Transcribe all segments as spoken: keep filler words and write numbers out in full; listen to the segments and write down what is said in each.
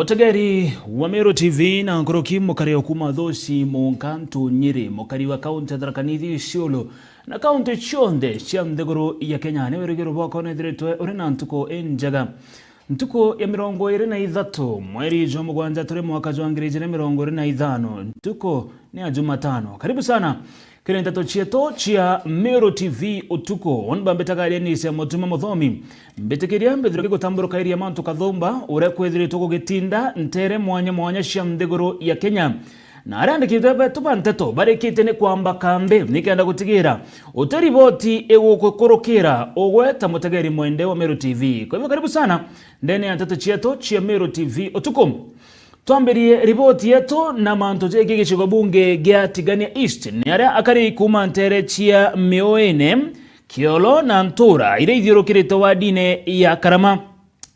Mutegeri wa Meru T V na nkuruki mukari o kuma Thuci, Munkantu, Nyiri, mukari wa kaunti ya Tharaka Nithi, Isiolo na kaunti cionthe cia nthiguru ya Kenya, ni wirigiro bwakwa nithiritwe uri na ntuku injega. Ntuku ya mirongo iri na ithatu, mweri jwa mugwanja turi mwaka jwa ngiri ijiri na mirongo iri na ithano, ntuku ni ya Jumatano. Karibu sana kiri nteto cietu cia Meru T V utuku. Uni bambitaga Alianisia Mutuma Muthomi. Mbitikiria mbithirwe ngigutamburukairia mantu kathumba uria kwithiritwe gugitinda ntere mwanya mwanya cia nthiguru ya Kenya. Na aria andikite betu ba nteto barikitie ni kwamba kambi nikenda gutigira uti riboti igukukurukira ugwe ta mutegeri mwende wa Meru T V. Kwa hivyo karibu sana ndene ya nteto cietu cia Meru T V utuku. Twambirie riboti yetu na mantu jegii gicigo bunge gia Tigania East, ni aria akari kuma ntere cia Miuine, Kiolo na Ntura iria ithiurukirite wadine ya Karama.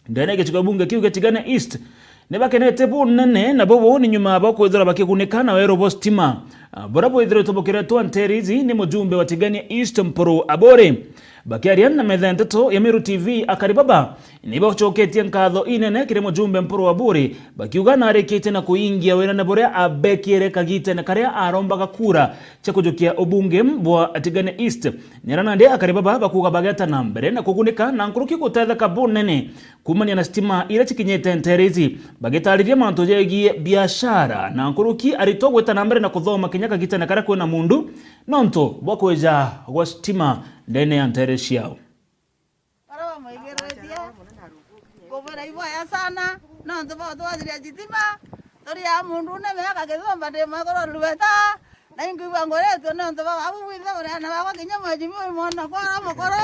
Ndene gicigo bunge kiu gia Tigania East ni bakenete bunene, na bubu ni nyuma bwa kwithirwa bakigunika na weru bwa stima, ah, buria bwithiritwe bukiretwa ntere ici ni mujumbe wa Tigania East Mpuru Aburi. Bakiaria na metha ya nteto ya Meru T V, akari baba ni bacoketie nkatho inene kiri mujumbe Mpuru Aburi, bakiuga narikitie na kuingia wirane buria abekire kagitene karia arombaga kura cia kujukia ubunge bwa Tigania East. Nira nandi akari baba bakuuga bageta na mbere na kugunika na nkuruki gutetheka bunene kumania na stima iria cikinyite ntere ici, bagitariria mantu jegii biashara na nkuruki aritwa gwita na mbere na kuthoma kinya kagitene karia kwina mundu nontu bwa kwija gwa stima ndene ya ntere ciao. Baria bamwigiritie, ngubwira iboya sana, nontu bwa twathiria thitima, turi a mundu ni miaka kithumba ndi mwekuru Lubeta, na inkwigua nguritue nontu bwa babu bwinthe buri ana bakwa kinya mheshimiwa mwana kwara mukuru,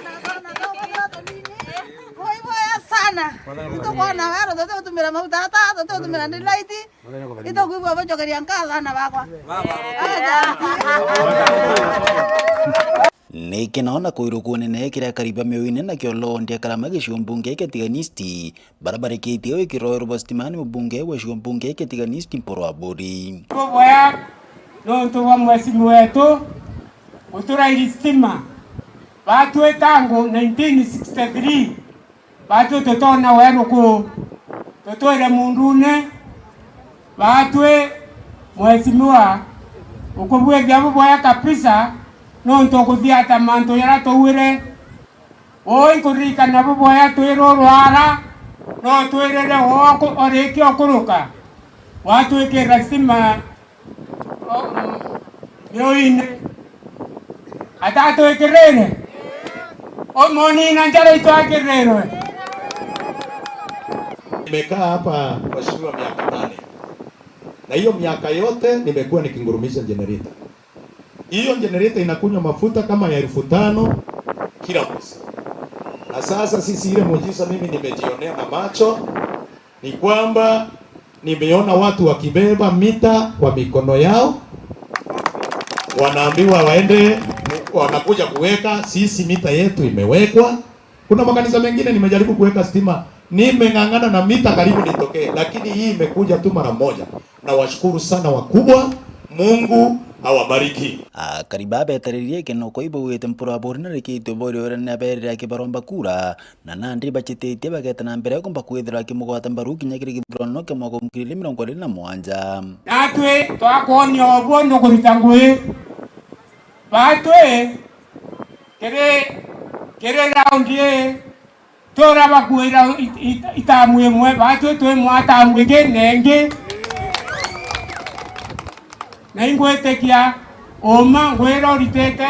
na twana twa tunini. Kwa iboya sana, tukwona weru tutiutumira mauta ata, tutiutumira ni light, itukwigua bucokeria nkatho ana bakwa. Aja. Ni kina ona kuirukua nene kiria akari ba Miuine na Kiolo ndia Karama gicigo mbunge kia Tigania East, baria barikitie wikirwa weru bwa stima ni mubunge wa gicigo mbunge kia Tigania East Mpuru Aburi. Buboya nontu bwa mwesimi wetu guturairi stima. Batwi tangu nineteen sixty-three, batwi tutona weru ku tutwire mundune. Batwi mwesimiwa, ukubwithia buboya kabisa, nontu ukuthiata mantu jaria twauire. Uu nkuririkana buboya twirwo rwara, no twirire woku orikia ukuruka, watwikira stima. O, mm, Miuine. Atatwikirire? Umoni na njara itwakirirwe. Nimekaa hapa, mheshimiwa, miaka nane. Na hiyo miaka yote nimekuwa nikingurumisha generator. Hiyo generator inakunywa mafuta kama ya elfu tano kila mwezi. Na sasa sisi, ile muujiza mimi nimejionea na macho, ni kwamba nimeona watu wakibeba mita kwa mikono yao, wanaambiwa waende, wanakuja kuweka, sisi mita yetu imewekwa. Kuna makanisa mengine nimejaribu kuweka stima, nimeng'ang'ana na mita karibu nitokee, lakini hii imekuja tu mara moja. Nawashukuru sana wakubwa, Mungu awabariki. Akari baa beetaririe ikinoko ibaugite Mpuru Aburi narikite uborio uria naberire akibaromba kura, na nandi bachititie bageta na mbere kumba kwithirwa akimugwata mbaru kinya kiri githurano kia mwaka wa ngiri igiri mirongo iri na mugwanja. Natwi twakwonia ubuo nukurita ngui. Batwi kiri, kiri raundi ii, tura bakuira it-, it-, itamu imwe, batwi twi mwa tamu ingi na ingi. Na ingwitikia uma ngwira uritite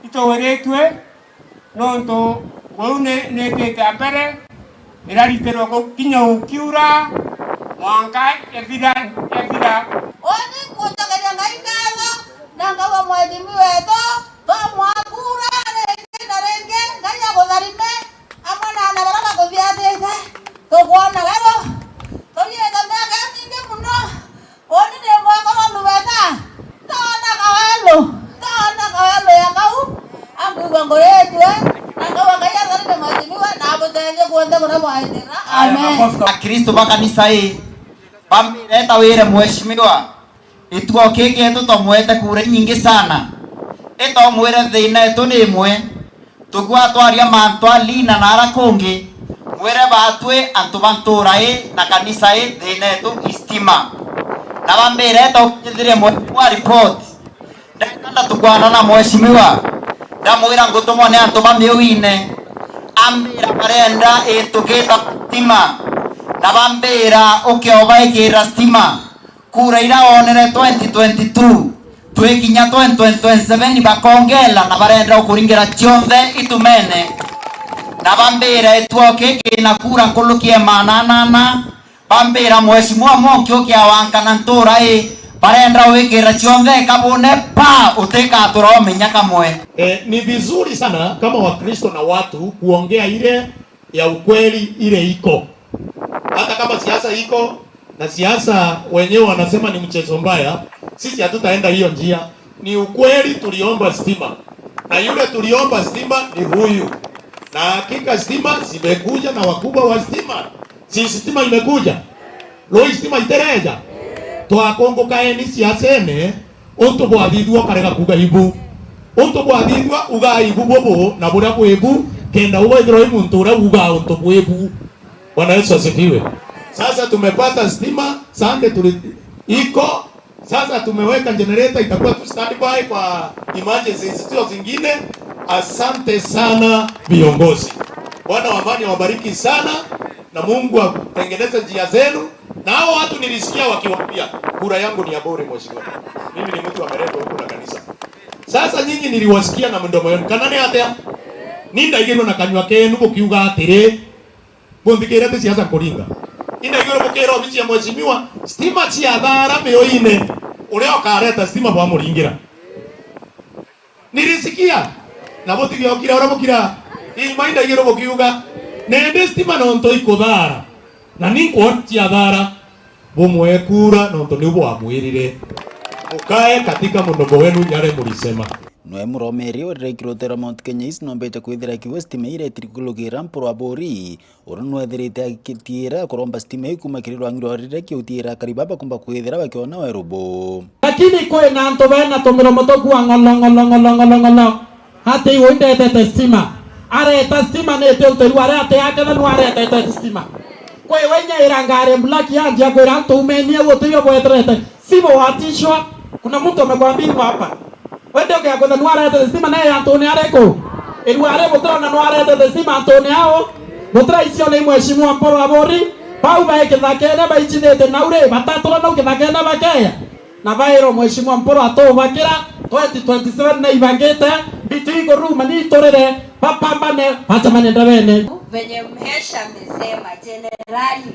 ituwiritue, nontu nguu ni, niitite a mbere, iraritirwa ku-, kinya ukiura, mwanka ethira, ethira. Uni nkucokeria Ngai ngatho, na ngauga mwathimi wetu, twamwakura ringi na ringi, Ngai agutharime, amwe na ana baria bakuthiatite. Tukwona weru, turiite miaka imingi mono, uni ni mwekuru Lubeta, ndoona kawelu, ndoona kawelu ya kau, ankwigua nguritue, na ngauga Ngai atharime mwathimiwe, na abutethie kuonthe kuria mwaendera. Amen. Akristo ba kanisa ii, bambire ta wire mheshimiwa, gituo kii gietu twamwete kura inyingi sana. Itomwire thina yetu ni imwe, tukiwa twaria mantu a Lina na ara kungi, Mwire baatwi antu ba ntuura ii na kanisa ii thiina yetu i stima. Na bambire ta ukinyithirie mheshimiwa report. Ndenda tukwana na mheshimiwa, ndamwira ngutumwa ni antu ba miuine. Ambira barenda itukita stima. Na bambira ukioba ikira stima. Kura ira wonere twenty twenty-two, twikinya twenty twenty-seven bakongela na barenda ukuringira cionthe itumene. Na bambira ituo kiki na kura nkuruki ya maana anana, bambira mheshimiwa Mwanki ukiawankana ntuura ii, barenda wikira cionthe kabune pa utikatura umenya kamwe. Eh, ni vizuri sana kama Wakristo na watu kuongea ile ya ukweli ile iko. Hata kama siasa iko na siasa wenyewe wanasema ni mchezo mbaya, sisi hatutaenda hiyo njia. Ni ukweli tuliomba stima. Na yule tuliomba stima ni huyu. Na hakika stima zimekuja na wakubwa wa stima. Si stima imekuja? Rui stima itereja? Twakungukaeni siasene. Untu bwathithua ukarega kuuga ibu. Untu bwathithua ugaa ibu bubu na buria bwi bu, kenda ugwithirwa wi muntu uria ugaa untu bwi bu. Bwana Yesu asifiwe. Sasa tumepata stima, Sunday tuli iko. Sasa tumeweka generator, itakuwa tu standby kwa emergencies zio zingine. Asante sana viongozi. Bwana wa amani awabariki sana na Mungu atengeneze njia zenu. Na hao watu nilisikia wakiwaambia, "Kura yangu ni ya bure, mheshimiwa. Mimi ni mtu ameletwa huku na kanisa." Sasa nyinyi niliwasikia na mdomo yenu. Kana ni atia? Ni ndaigirwe na kanyua kenu gukiuga atiri, bunthikire ti siasa nkuringa. Ni ndaigirwe bukira obici ya mheshimiwa, stima cia thaara miuine, uria ukareta stima bwamuringira. Nilisikia. Na butigiokira uria bukira. Ima indaigirwe bukiuga, nindi stima nontu ikuthaara. Na ni nkwona cia thaara. Bumwe kura nontu niu bwamwirire. Mukae katika mdomo wenu yale mulisema. Nwe muromeri urire kirotera Mount Kenya East nombete kwithira kiwe stima iria itiri kurugira Mpuru Aburi. Uru nwethirite agitiira kuromba stima ii kuuma kiri rwangi rwa riria kiutiira akari baba kumba kwithira bakiona weru bu. Lakini kwina antu bena tumiromo tukua ng'olo, ng'olo, ng'olo, ng'olo, ng'olo. Ati iwe ndetete stima. Areta stima niti uteru aria ati aketha nwaretete stima. Kwi we nyaira ngari black yanjia kwira antu umenie u utio bweterete. Sibo watishwa. Kuna mtu amekwambia hivyo hapa. Wende ukia kwetha nwaretete stima naye antuni ariku? Irua ari butirona nwaretete stima antuni ao. Butira icio ni mheshimiwa Mpuru Aburi. Bau bai kithakene baichithite nau ri, batatura nau kithakene bakeya. Na bairwo mheshimiwa Mpuru atubakira twenty twenty-seven na ibangite, mbitu ikuruma ni iturire, bapambane, bacemane ndebene. Venye Mhesha amesema, jenerali,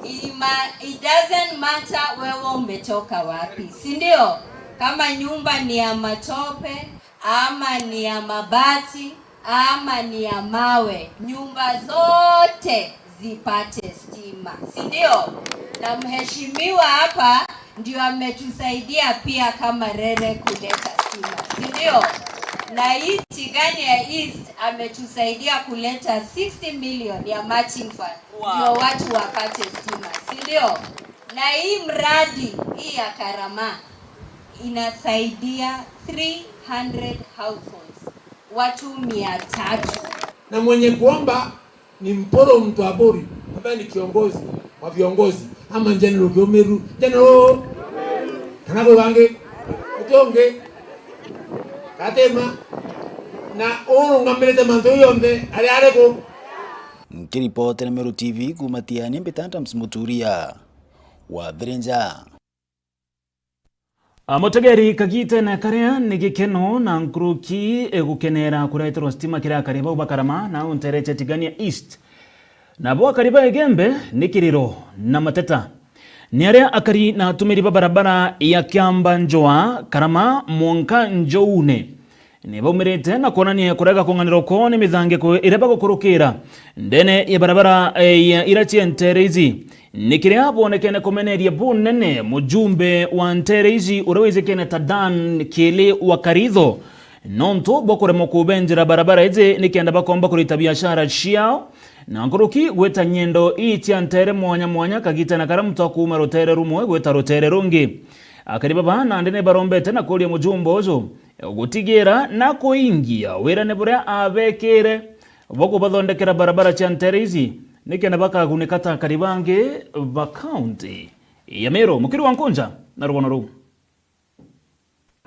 ima-, it doesn't matter wewe umetoka wapi, si ndio? Kama nyumba ni ya matope, ama ni ya mabati, ama ni ya mawe, nyumba zote zipate stima, si ndio? Na mheshimiwa hapa ndio ametusaidia pia kama Rere kuleta stima, si ndio? Na hii Tigania East ametusaidia kuleta sixty million ya matching fund, ndio watu wapate stima, si ndio? Na hii mradi hii ya Karama inasaidia three hundred households, watu mia tatu. Na mwenye kuomba ni Mpuru Mtwaburi, ambaye ni kiongozi wa viongozi, ama General Kiumiru, General, kana kwi bangi, uti ungi, Katima, na urungamirite mantu jau jonthe, ari ariku? Nkiripotera Meru T V kuuma Tiania, mbita Adams Muturia wa Thirinja. A, mutegeri, kagitene karia ni gikeno na nkuruki igukenera kureterwa stima kiri akari bau ba Karama na au ntere cia Tigania East. Nabo akari ba Igembe ni kiriro na mateta. Ni aria akari na atumiri ba barabara ya Kiamba Njoa, Karama, mwanka Njoune. Ni baumirite na kwonania kurega kung'anirwa kwao ni mithangiko iria bagukurukira ndene ya barabara, eh, ya ira cia ntere ici. Ni kiria bwonekene kumeneria bunene mujumbe wa ntere ici uria wijikene ta Dan Kiili wa Karitho, nontu bwa kuremwa kubenjera barabara iji nikenda bakomba kurita biashara ciao, na nkuruki gwita nyendo ii cia ntere mwanya mwanya kagitene karia muntu akuuma rutere rumwe gwita rutere rungi. Akari baba nandi ni barombete na kuuria mujumbe uju gutigira na kuingia wirane buria abekire bwa kubathondekera barabara cia ntere ici, nikenda bakagunika ta akari bangi ba kaunti ya Meru. Mukiri wa Nkunja na rugono ruu.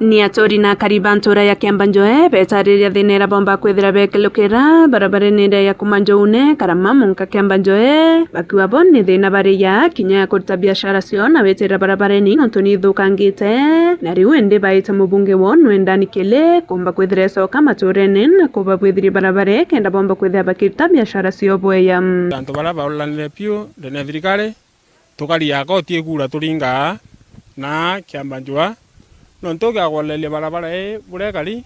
Ni aturi na akari ba ntura ya Kiambanjoe betariria thina iria bomba kwithira bekelukira barabarene iria ya kuma Njoune, Karama, munka Kiambanjoe, bakiuga bo ni thina bari ya kinya ya kuruta biashara cio na witirira barabareni nontu ni ithukangite, na riu indi baite mubunge woo Nwendani Kili kumba kwithira ecoka maturene na kubabwithiria barabara kenda bomba kwithira bakiruta biashara cio bweya. Antu baria bauranire piu ndene thirikari, tukari ya koti ikura turingaa na Kiambanjoa, nontu ugiagoleria barabara ii buria ikari,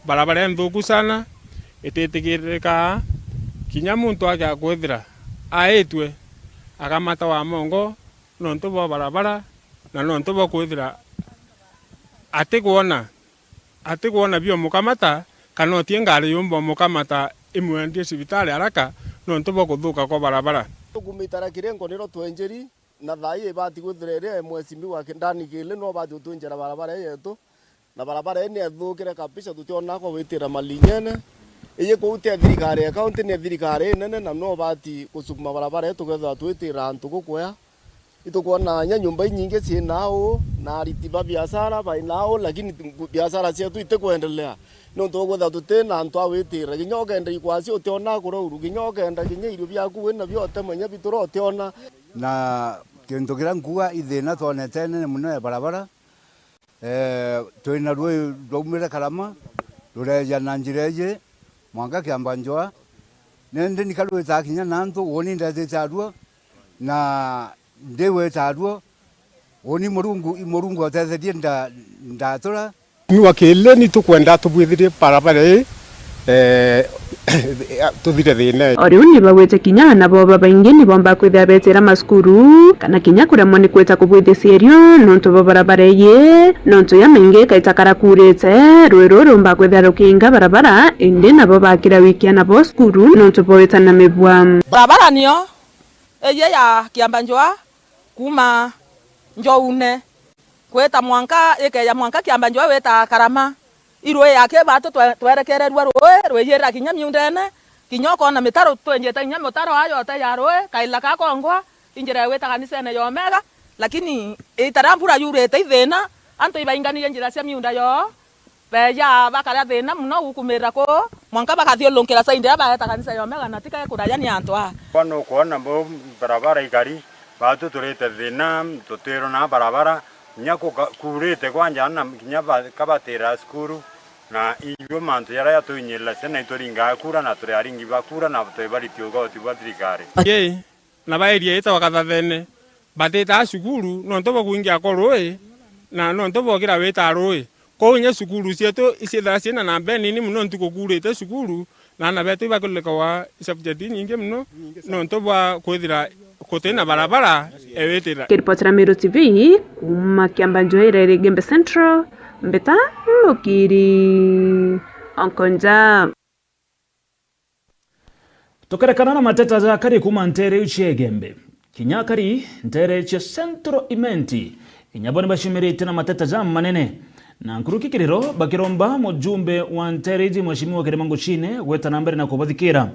barabara inthuku sana, ititikiririkaa kinya muntu agia kwithira aitwe akamata wa mongo nontu bwa barabara na nontu bwa kwithira atikwona atikwona biumukamata, kana uti ngari yumba umukamata imwendie cibitari haraka nontu bwa kuthuka kwa barabara. Tukumita ra kirengo niro twenjeri, na thaa ii ibati kwithira iri M S B wa Kindani Kili no ubati utwinjira barabara ii yetu, na barabara ii ni ethukire kabisa, tutiona kwa gwitira malinyene. Iyi kuu ti thirikari ya kaunti, ni thirikari inene, na no ubati gusukuma barabara ii tukethirwa twitira antu gukwea. Itukwona nya nyumba inyingi cii nau, na ariti ba biashara bai nau, lakini biashara cietu itikwendelea. Nontu ukwithirwa tuti na antu a witira. Kinya ukenda ikwasi utiona kuria uru, kinya ukenda kinya irio biaku wina bio utemenya bitura utiona. Na kintu kiria nkuga i thina twonete inene mono ya barabara, eh, twina rui rwaumire Karama, rureja na njira iji, mwanka Kiambanjoa. Nindi nika rwitaga kinya na antu, uuni ndetite arua, na ndi wita arua, uuni Murungu, i Murungu otetherie nda-, ndatura. Ni wa Kili ni tukwenda tubwithirie barabara ii, eh, tuthire thina ii. O riu ni bagwite kinya nabo babaingi ni bomba kwithira betira macukuru, kana kinya kuremwa ni kwita kubwithia cierio nontu bwa barabara iji, nontu ya maingi kaita karakurite, rui ruu rumba kwithira rukiinga barabara, indi nabo bakira wikia nabo cukuru nontu bwa wita na mibua. Barabara niyo iji ya Kiambanjoa kuma Njoune, kwita mwanka, ikeja mwanka Kiambanjoa wita Karama. Irui aki batu twe-, twerekererua rui, rwijirira kinya miundene, kinya ukona mitaro, twenjite kinya mutaro ayo te ya rui, kaila kakongwa, injira ya gwita kanisene ya Omega, lakini ita ria mbura yurite ithina, antu ibainganirie njira cia miunda yoo, beja bakaria thina mono gukumirira kuu, mwanka bakathiurunkira side iria baeta kanisa ya Omega na ti kai kuraja ni antu aa. Kwa nukwona bo barabara ikari, batu turite thina, tutwirwo na barabara, kinya kuka-, kurite kwanja na kinya ba-, kabatira cukuru, na ijo mantu jaria jatuinyirira ciana ituringaa kura na turi aringi ba kura na turi bariti ugoti bwa thirikari. Ii. Na ba area itawa Gathathene, batitaa cukuru nontu bwa kwingia kwa rui, na nontu bwa ukira wita rui. Kwou inya cukuru cietu iciithira ciina namba inini mono ntuku kuurite cukuru, na aana betu ibakulikawa subject inyingi mono nontu bwa kwithira gutina barabara ewitira. Kiripotera Meru T V kuuma Kiambanjoa ira iri Igembe Central, mbita Mukiri Onkonja. Tukerekana na mateta ja akari kuuma nteere iu cia Igembe, kinya akari nteere cia Central Imenti, kinya bo ni baciumirite na mateta ja manene. Na nkuruki kiriro bakiromba mujumbe wa nteere iji Mheshimiwa Kirima Nguchine gweta na mbere na kubathikira.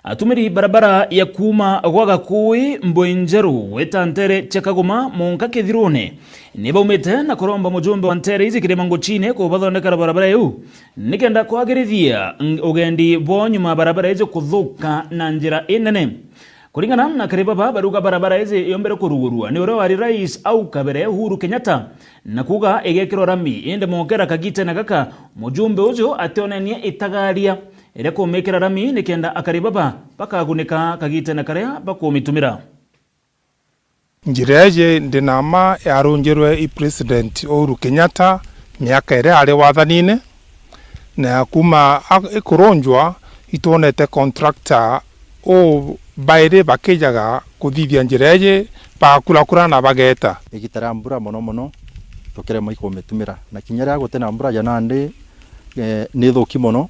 Atumiri barabara ya kuuma gwa Gakui Mbui Njeru gweta nteere cia Kagoma monka Kithirune ni baumite na kuromba mujumbe wa nteere iji Kirima Nguchine kubathondekera barabara iu. Nikenda kwagirithia ng-, ugendi bwao nyuma ya barabara iji kuthuka na njira inene. Kuringana na akari baba, barauga barabara iji yombere kurugurua ni uria wari rais au kabere Uhuru Kenyatta na kuuga igekirwa rami, indi mokera kagitene gaka mujumbe uju ationenie itagaria iria kumikira rami nikenda akari baba bakagunika kagitene karia bakumitumira. Njira iji ndi na mma yarunjirwe i President Uhuru Kenyatta miaka iria ari wathanine, na kuuma a-, ikurunjwa itwonete contractor ubairi bakijaga kuthithia njira iji, bakurakura na bageta. Igita ria mbura mono mono tukiremwa ikumitumira, na kinya riria gutina mbura ja nandi, eh, ni thuki mono.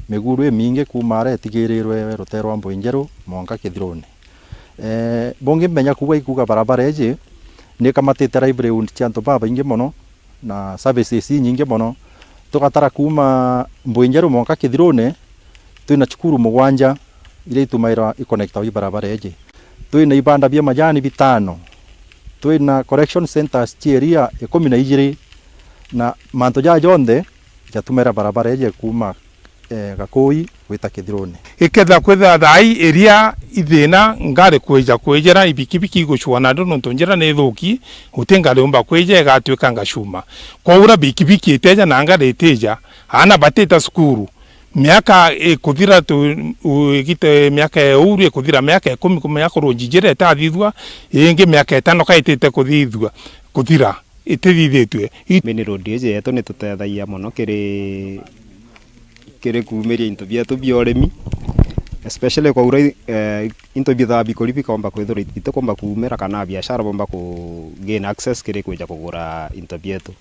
Miguru imingi kuuma aria itigirirwe rutere rwa Mbui Njeru mwanka Kithirune. Eh, bungi mbenya kuuga ikuuga barabara iji ni ikamatite livelihood cia antu babaingi mono na services inyingi mono. Tugatara kuuma Mbui Njeru mwanka Kithirune, twina cukuru mugwanja iria itumairwa ikonektawa i barabara iji. twina ibanda bia majani bitano, twina collection centers cia iria ikumi na ijiri, na mantu jaa jonthe jatumira barabara iji kuuma, eh, Gakui gwita Kithiruni. Ikethira kwithira thaai iria ithina ngari kwija kwijira, ibikibiki igucua nandi nontu njira ni ithuki, guti ngari yumba kwija igatwika ngacuma. Kwaura bikibiki itija na ngari itija, aana batita cukuru, miaka ikuthira tu, u-, igite, miaka ya uhuru ikuthira, miaka ikumi kumenya kurunjijira itathithua, ingi miaka itano kaitite kuthithua, kuthira, itithithitue. I- Main road iji yetu nitutethagia mono kiri, kiri kuumiria into bietu bia urimi, especially kwaura, eh, into bithaa bikuri bikomba kwithirwa bitikomba kuumira kana biashara bomba ku gain access kiri kwija kugura into bietu.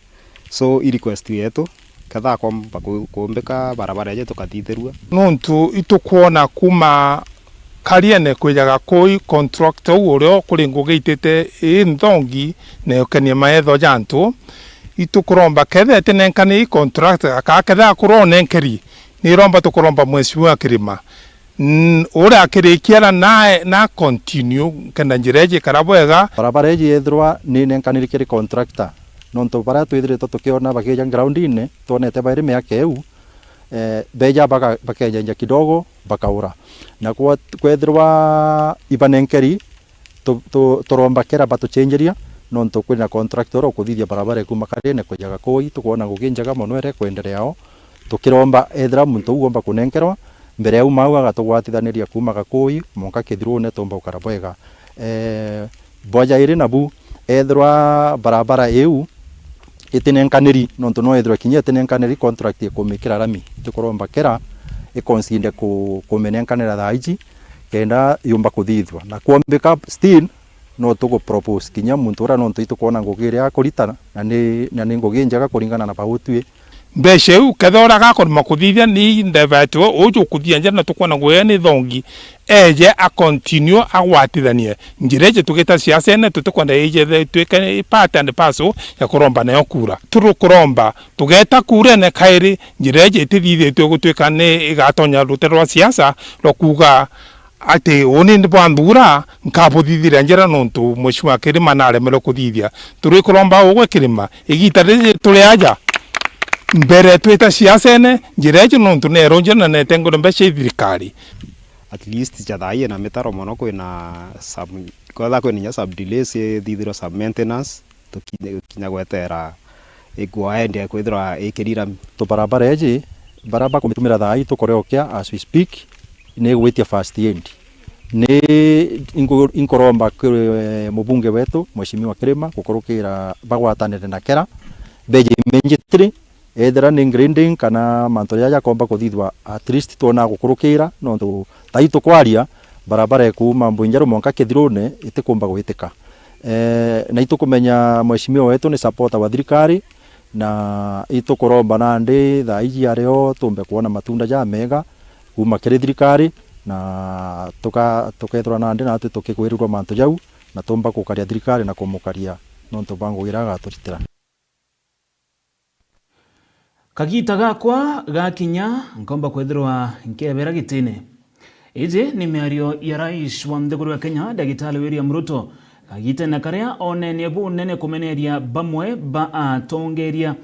So, i request yetu, kethaa kwomba ku-, kuumbika barabara iji tukathithirua. Nontu itukwona kuuma Kariene kwija Gakui, contractor uu uria kuri ngugi itite ii nthongi na yukenie maetho ja antu, itukuromba kethira itinenkaniri contractor, kana kethira kuronenkeri, niromba tukuromba Mheshimiwa Kirima, N-, uria akirikia na, na, na continue, kenda njira iji ikara bwega. Barabara iji yethirwa ni nenkaniri kiri contractor, nontu baria twithiritwe tukiona bakija ground-ini, twonete bairi miaka iu, eh, beja baka-, bakejenja kidogo, bakaura. Na kwa-, kwethirwa ibanenkeri, tu-, tu-, turomba kera batuchenjeria, nontu kwina contractor uria ukuthithia barabara ikuuma Kariene kuja Gakui, tukwona ngugi njega mono iria ikwenderea o. Tukiromba ethira muntu uu uumba kunenkerwa, mbere ya uma au agatugwatithaniria kuuma Gakui mwanka Kithirune tuumba gukara bwega. Eh, bwa jairi nabu, ethirwa barabara iu itinenkaniri, nontu no ethirwe kinya itinenkaniri, contract ikumikira rami, tukuromba kera ikonsinde ku-, kuminenkanira thaa iji, kenda yumba kuthithua. Na kwombika still, no tugu propose kinya muntu uria, nontu itukwona ngugi iria akurita, na ni, na ni ngugi njega kuringana na bau twi. Mbeca iu, kethira uria agakurima kuthithia ni ndebetwe, uju ukuthia njira na tukwona ngugi ni thongi, eje a continue agwatithanie. Njira iji tugita siasene, tutikwenda ije the-, twike part and parcel ya kuromba nayo kura. Turukuromba, tugeta kurene kairi, njira iji itithithitue gutwika ni igatonya rutere rwa siasa rwa kuuga ati uni ni bwanthura, nkabuthithiria njira nontu Mheshimiwa Kirima naremerwe kuthithia. Turikuromba ugwe Kirima, igita riri turi aja, mbere twita siasene, njira iji nontu neru njira na netengure mbeca i thirikari. At least ja thaa ii ina mitaro mono, kwina some, kwethira kwina inya some delays ithithirwa some maintenance, tukinya, tukinya gwetera igwa ende kwithirwa ikirira. Tubarabara iji, baria bakumitumira thaa ii tukureokia as we speak, ni igwitia first aid. Ni ingu-, inkuromba kiri, eh, mubunge wetu, Mheshimiwa Kirima, gukurukira bagwatanire na kera, beje immediately, ethira ni grading kana mantu jaja jakomba kuthithwa, at least twona gukurukira, nontu thaa ii tukwaria, barabara ikuuma Mbwinjeru mwanka Kithirune itikumba gwitika. Eh, na itukumenya Mheshimiwa wetu ni supporter wa thirikari, na itukuromba nandi thaa iji ario tumbe kwona matunda jamega kuuma kiri thirikari, na tuka-, tukethirwa nandi natwi tukigwirirwa mantu jau, na tumba gukaria thirikari na kumukaria nontu bwa ngugi iria agaturitira. Kagiita gakwa gakinya, nkomba kwithirwa nkiebera gitine. Iji ni miario ya Rais wa nthiguru ya Kenya, Ndagitari William Ruto, kagiitene karia onenie bunene kumeneria bamwe ba atongeria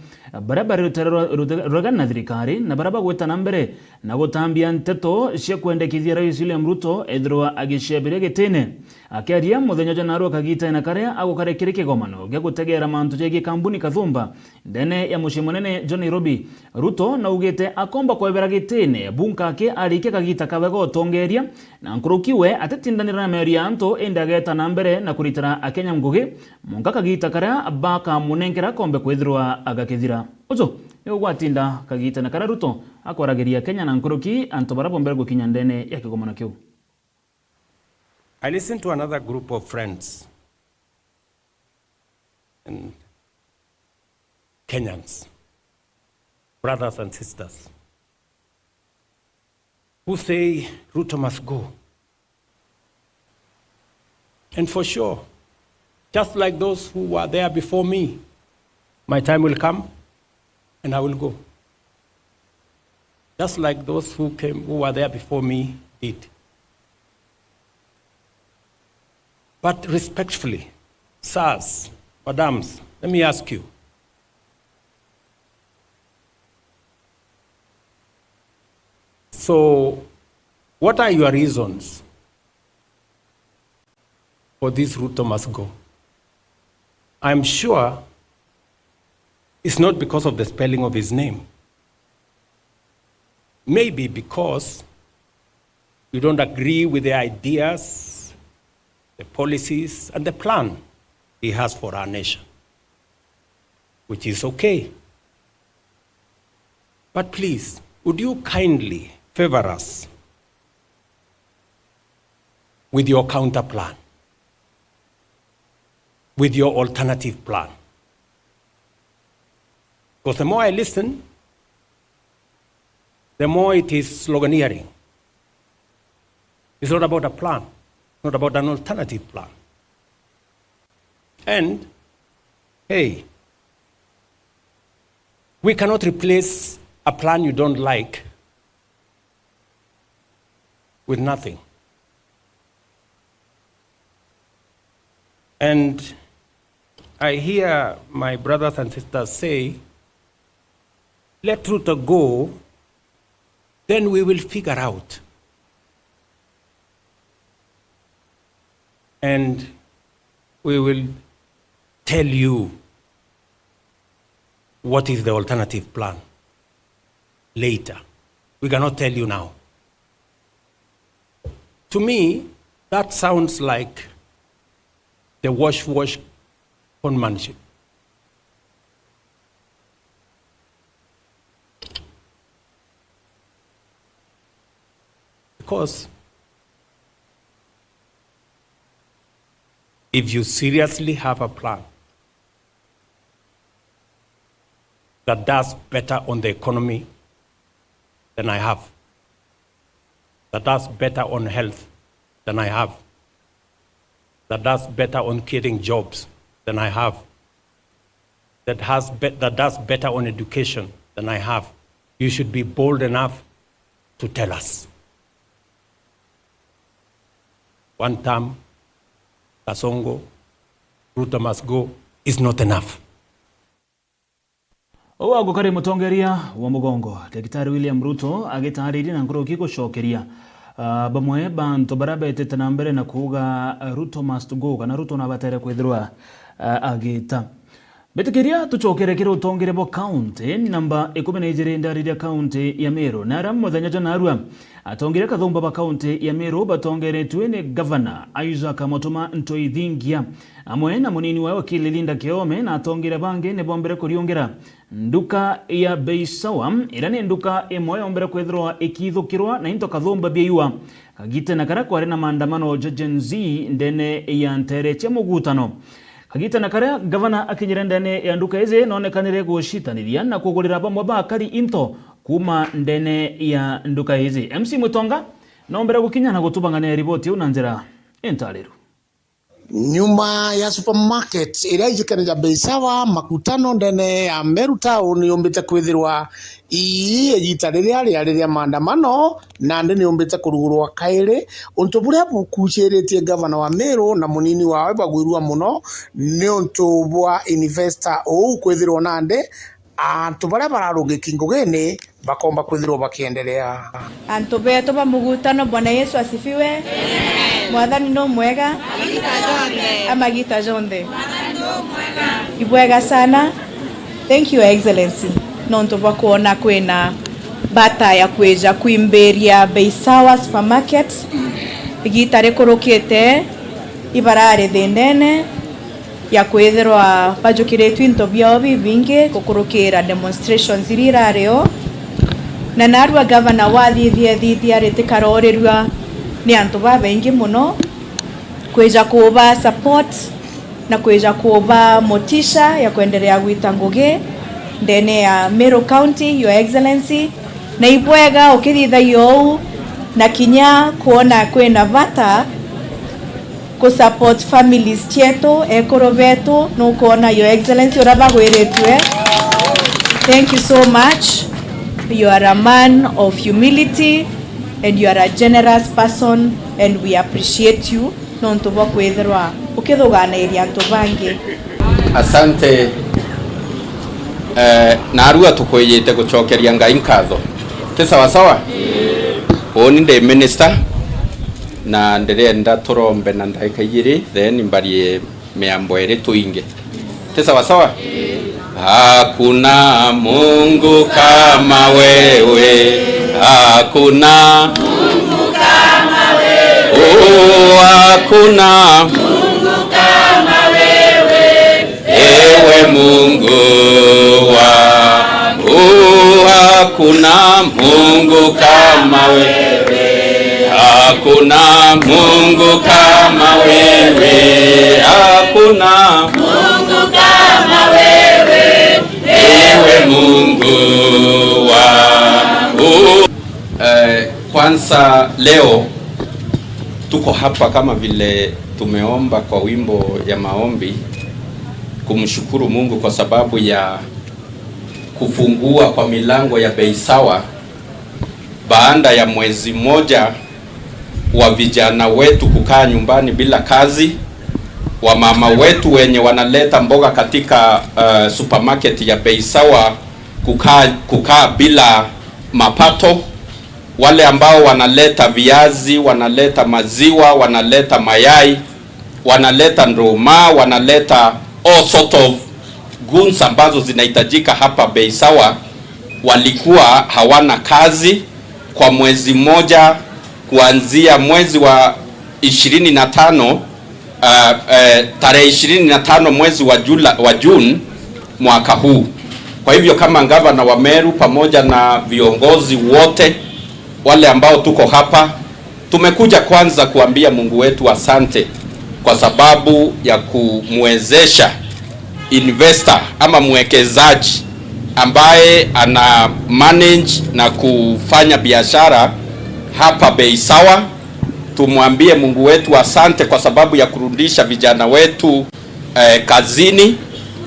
baria bari rutere rwa, rute-, ruregana na thirikari na baria bagwita na mbere na gutambia nteto cia kwendekithia Rais William Ruto ethirwa agiciabiria gitine. Akiaria muthenya jwa narua kagiitene karia agukare kiri kigomano gia gutegeera mantu jegie kambuni Kathumba, ndene ya mucii munene jwa Nairobi, Ruto naugite akomba kwebera gitine bunka aki arikia kagiita kawe ga utongeria, na nkuruki we atitindanira na miario ya antu, indi ageeta na mbere na kuritira Akenya ngugi, mwanka kagiita karia bakamunenkera kombe kwithirwa agakithira. Uju ni ugwatinda kagiitene karia Ruto akwaragiria Akenya, na nkuruki antu baria bombere gukinya ndene ya kigomano kiu. I listened to another group of friends and Kenyans, brothers and sisters, who say Ruto must go. And for sure, just like those who were there before me, my time will come and I will go. Just like those who came, who were there before me did. But respectfully, sirs, madams, let me ask you. So, what are your reasons for this Ruto must go? I'm sure it's not because of the spelling of his name. Maybe because you don't agree with the ideas, the policies, and the plan he has for our nation, which is okay. But please, would you kindly favor us with your counter plan, with your alternative plan? Because the more I listen, the more it is sloganeering. It's not about a plan, not about an alternative plan. And, hey, we cannot replace a plan you don't like with nothing. And I hear my brothers and sisters say, "Let Ruto go, then we will figure out. And we will tell you what is the alternative plan later. We cannot tell you now." To me, that sounds like the wash wash conmanship. Because if you seriously have a plan that does better on the economy than I have, that does better on health than I have, that does better on creating jobs than I have, that has be-, that does better on education than I have, you should be bold enough to tell us. One term, Kasongo, Ruto must go is not enough. Uu agukari mutongeria wa mugongo, Daktari William Ruto, agitaariria na nkuruki gucokeria, ah, bamwe ba antu baria beetite na mbere na kuuga, ah, "Ruto must go," kana Ruto nabatere kwithirwa, ah, agita. Mbitikiria tucokere kiri utongeria bwa kaunti namba ikumi na ijiri, ndariria kaunti ya Meru, na aria muthenya jwa narua atongeria kathumba ba kaunti ya Meru batongeretue ni Gavana Isaac Mutuma Ntoithingia, amwe na munini wawe wakili Linda Kiome, na atongeria bangi ni bombere kuriungira nduka ya Bei Sawa, iria ni nduka imwe yombere kwithirwa ikiithukirwa na into kathumba biaiwa kagitene karia kwari na maandamano ja Gen Z ndene ya nteere cia mugutano. Kagitene karia gavana akinyire ndene ya nduka iji, noonekanire gucitanithia na kugurira bamwe ba akari into kuuma ndene ya nduka iji. M C Mutonga noombere gukinya na gutubang'ania riboti iu na njira intariru. Nyuma ya supermarket iria ijikene ja Bei Sawa, makutano ndene ya Meru Town yumbite kwithirwa ii igita riria riari ria maandamano, nandi niyumbite kurugurwa kairi, untu buria bukuciritie gavana wa Meru na munini wawe bagwirua mono niuntu bwa investor uu kwithirwa nandi antu baria bararungiki ngugine bakomba kwithirwa bakiendelea. Antu betu ba mugutano, Bwana Yesu asifiwe. Mwathani no mwega. Amagita jonthe. Ibwega sana. Thank you, Your Excellency, nontu bwa kwona kwina bata ya kwija kwimbiria Bei Sawa Supermarket. Igita rikurukite ibarari thindene ya kwithirwa bajukiritue into biao bibingi gukurukira demonstrations iria irari o, na narua gavana wathithia thithia ritikarorirua ni antu babaingi mono, kwija kuba support na kwija kuba motisha ya kwendelea gwita ngugi ndene ya Meru County, Your Excellency, na ibwega ukithithagia uu na kinya kwona kwina bata ku support families cietu, ekuru betu, nukwona, Your Excellency, uria bagwiritue. Thank you so much. You are a man of humility and you are a generous person and we appreciate you. nontu bwa kwithirwa ukithuganiria antu bangi. Asante. Eh, narua tukwijite gucokeria Ngai nkatho. Ti sawa sawa? Uuni ndi minister, na ndirienda turombe na ndagika igiri, then mbarie miambo iri tuinge. Ti sawa sawa? Hakuna Mungu kama wewe, hakuna Mungu kama wewe. Oh, hakuna Mungu kama wewe, ewe Mungu wangu, hakuna Mungu kama wewe. Hakuna Mungu kama wewe, hakuna Mungu kama wewe, ewe Mungu wangu. Eh, kwanza leo tuko hapa kama vile tumeomba kwa wimbo ya maombi, kumshukuru Mungu kwa sababu ya kufungua kwa milango ya Bei Sawa baada ya mwezi mmoja wa vijana wetu kukaa nyumbani bila kazi, wamama wetu wenye wanaleta mboga katika, eh, supermarket ya Bei Sawa kukaa, kukaa bila mapato, wale ambao wanaleta viazi, wanaleta maziwa, wanaleta mayai, wanaleta nduma, wanaleta all sort of goods ambazo zinahitajika hapa Bei Sawa, walikuwa hawana kazi kwa mwezi mmoja, kuanzia mwezi wa ishirini na tano, ah, eh, tarehe ishirini na tano mwezi wa Jula-, wa June mwaka huu. Kwa hivyo, kama gavana wa Meru pamoja na viongozi wote wale ambao tuko hapa, tumekuja kwanza kuambia Mungu wetu asante kwa sababu ya kumwezesha investor ama mwekezaji ambaye ana manage na kufanya biashara hapa Bei Sawa. Tumwambie Mungu wetu asante kwa sababu ya kurudisha vijana wetu, eh, kazini.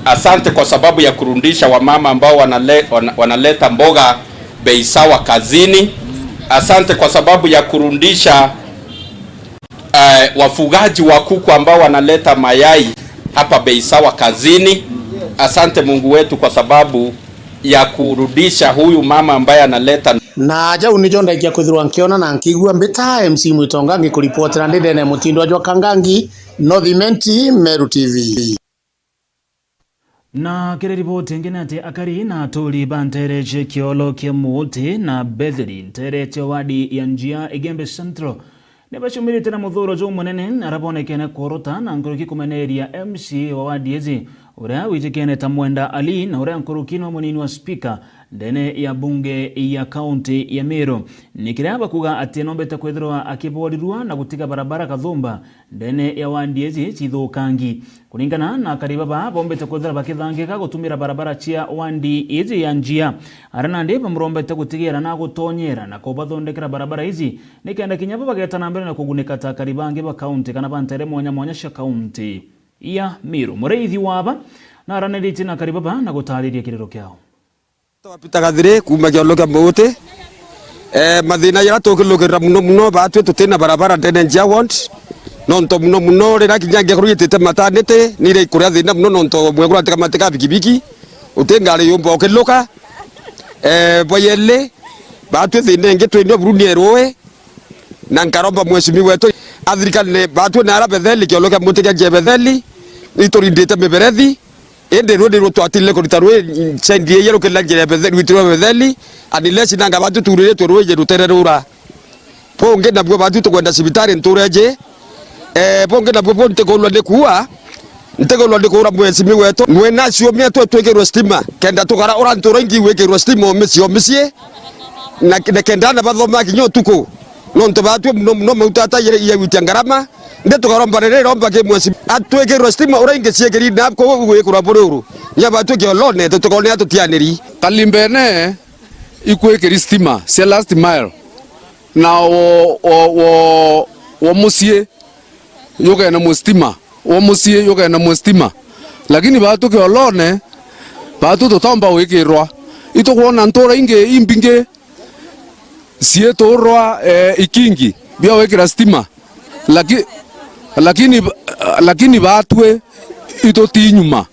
Asante kwa sababu ya kurudisha wamama ambao wanale-, wana-, wanaleta mboga Bei Sawa kazini. Asante kwa sababu ya kurudisha, eh, wafugaji wa kuku ambao wanaleta mayai hapa Bei Sawa kazini. Asante Mungu wetu kwa sababu ya kurudisha huyu mama ambaye analeta. Na jau nijo ndaikia kwithirwa nkiona na nkigua. Mbita M C Mwitonga, ngikuripotera ndi ndene ya mutindo jwa Kangangi, North Imenti, Meru T V. Na kiri riboti ingi ni ati akari na aturi ba ntere cia Kiolo kia Muuti na Betheli, ntere cia wadi ya Njia, Igembe Central, ni bacumirite na muthuro jumunene, aria bonekene kworota na nkuruki kumeneria M C A wa wadi iji, uria wijikene ta Mwenda Ali, na uria nkuruki no munini wa spika ndene ya bunge ya kaunti ya Meru. Ni kiria bakuga ati nombete kwithirwa akiborirua na gutiga barabara kathumba ndene ya wadi iji cithukangi. Kuringana na akari baba, bombite kwithira bakithangika gutumira barabara cia wadi iji ya Njia, aria nandi bamurombete gutigira na gutonyera na kubathondekera barabara iji, nikenda kinya bo bageta na mbere na kugunika ta akari bangi ba kaunti kana ba ntere mwanya mwanya cia kaunti ya Meru. Muriithi wa aba naraniritie na akari baba na gutariria kiriro kiao. Wa Peter Gathiri kuuma Kiolo kia Muuti. Eh, mathina jaria tukilukirira muno muno, baatwi tutina barabara ndene Njia ward. Nontu muno muno riria kinya ngekorwo itite maternity, ni iria ikuria thina muno, nontu mwekuru atika matika bikibiki, uti ngari yumba ukiluka. Eh, bwa yeli, baatwi thina ingi twinio buruni erui, na nkaromba mheshimiwa wetu athirikane baatwi na ara Betheli, Kiolo kia Muuti kia Njia Betheli, iturindite miberethi, Indi rui nirwo twatire kurita rui sendi iria rukirira njira ya Betheli, rwitirwe Betheli, unless nanga baatwi turiritwe ruiji rutere rura. Bungi nabuo baatwi tukwenda cibitari ntureji. Eh, bungi nabuo bu ntikurwa ni kuua, ntikurwa ni kuura mheshimiwa wetu. Mwina ciumia twe twikirwe stima, kenda tukara ura ntura ingi wikirwe stima o micii o micii, na, na kenda ana bathoma kinya utuku. Nontu baatwi muno muno mauta ta ya gwitia ngarama, ndi tukaromba riri iromba ki mwesi atwikirwe stima uria ingi ciikiri na kuu gwikirwa buri uru. Nya baatwi Kiolone tutikone atutianiri. Kalimbene ikwikiri stima cia last mile, na wo, wo, wo, wo mucii yugene mustima, wo mucii yugene mustima. Lakini baatwi Kiolone, baatwi tutomba gwikirwa. Itukwona ntura ingi imbingi ciiturwa, eh, ikingi bia gwikira stima. Laki-, Lakini, lakini batwi ituti nyuma,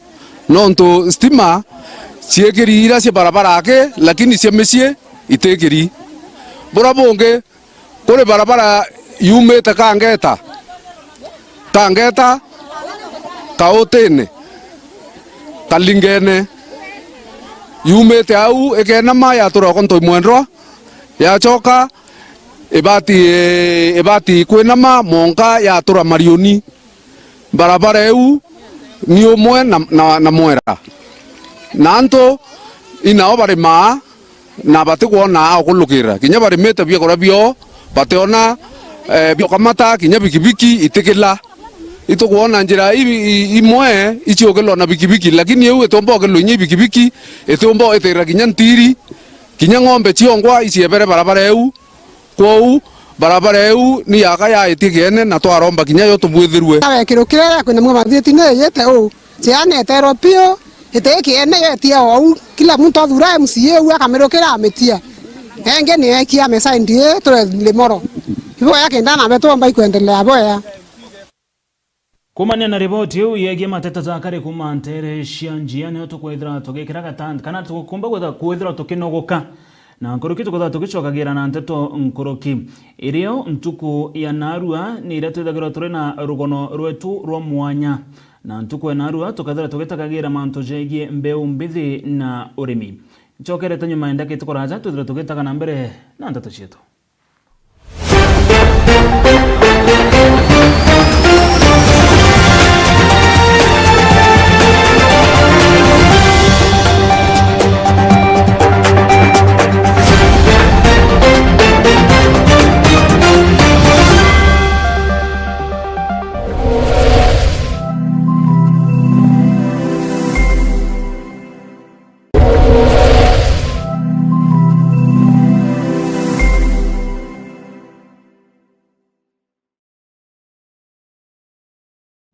nontu stima ciikiri ira cia barabara aki, lakini cia micii itikiri. Bura bungi, kuri barabara yumite Kangeta, Kangeta, Kautine, Kalingene, yumite au ikenama yatura oko Ntoi Mwendwa, yacoka ibati, ibati kwinama mwanka yatura Mariuni. Barabara iu ni umwe na, na, na Mwera. Na antu inao barimaa na batikwona akulukira. Kinya barimite biakura biao, bationa, eh, biokamata, kinya bikibiki itikila. Itukwona njira i-, i-, imwe iciukilwa na bikibiki, lakini iu itiumba ukilwa inya ibikibiki, itiumba itira kinya ntiri, kinya ng'ombe ciongwa iciebere barabara iu. Kwou, barabara iu ni yaka yaitie kiene na twaromba kinya yo tubwithirue. Nawe kirukire ya kwina mwa mathieti ni yete uu. Ciana eterwa piu, iti kiene yetia ou. Kila muntu athura M C A uu akamirukira amitia. Engi ni ekia mesaindi ii turi Limoro. Iboya kenda nabe twomba ikwendelea boya. Kumania na riboti iu yegie mateta ja kari kuuma nteere cia njia, nio tukwithira tugikira gatandi, kana tukumba kwitha-, kwithirwa tukinogoka. Na nkuruki tukwithirwa tugicokagira na nteto nkuruki. Irio ntuku ya naarua ni iria twithagirwa turi na rugono rwetu rwa mwanya. Na ntuku ya naarua tukethirwa tugitagagira mantu jegie mbeu mbithi na urimi. Ncokerete nyuma ya ndakika itikuraja, twithirwe tugitaga na mbere na nteto cietu.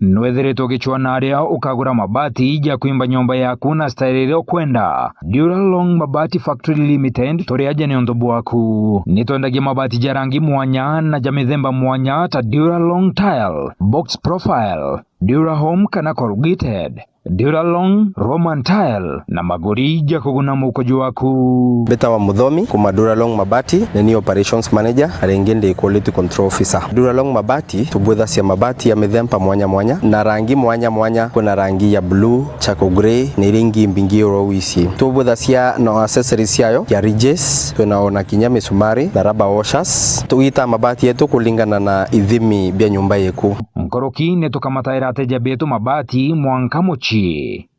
Nwithiritwe ugicwaa na aria ukagura mabati ja kwimba nyomba yaku na style iria ukwenda? Duralong Mabati Factory Limited turi aja niuntu bwaku. Ni twendagia mabati ja rangi mwanya na ja mithemba mwanya ta Duralong Tile, Box Profile, Durahome kana Corrugated, Duralong, Roman Tile na maguri ja kuguna muko jwaku. Mbitawa Muthomi kuma Duralong Mabati, ni ni operations manager, na ringi ndi quality control officer. Duralong Mabati tubwithacia mabati ya mithemba mwanya mwanya na rangi mwanya mwanya. Kwina rangi ya blue, charcoal grey na iria ingi mbingi oro wisi. Tubwithacia na accessories ciayo ya ridges, twina ona kinya misumari na rubber washers. Tugitaa mabati yetu kulingana na ithimi bia nyumba yeku. Nkuruki ni tukamataira ateja betu mabati mwanka mucii.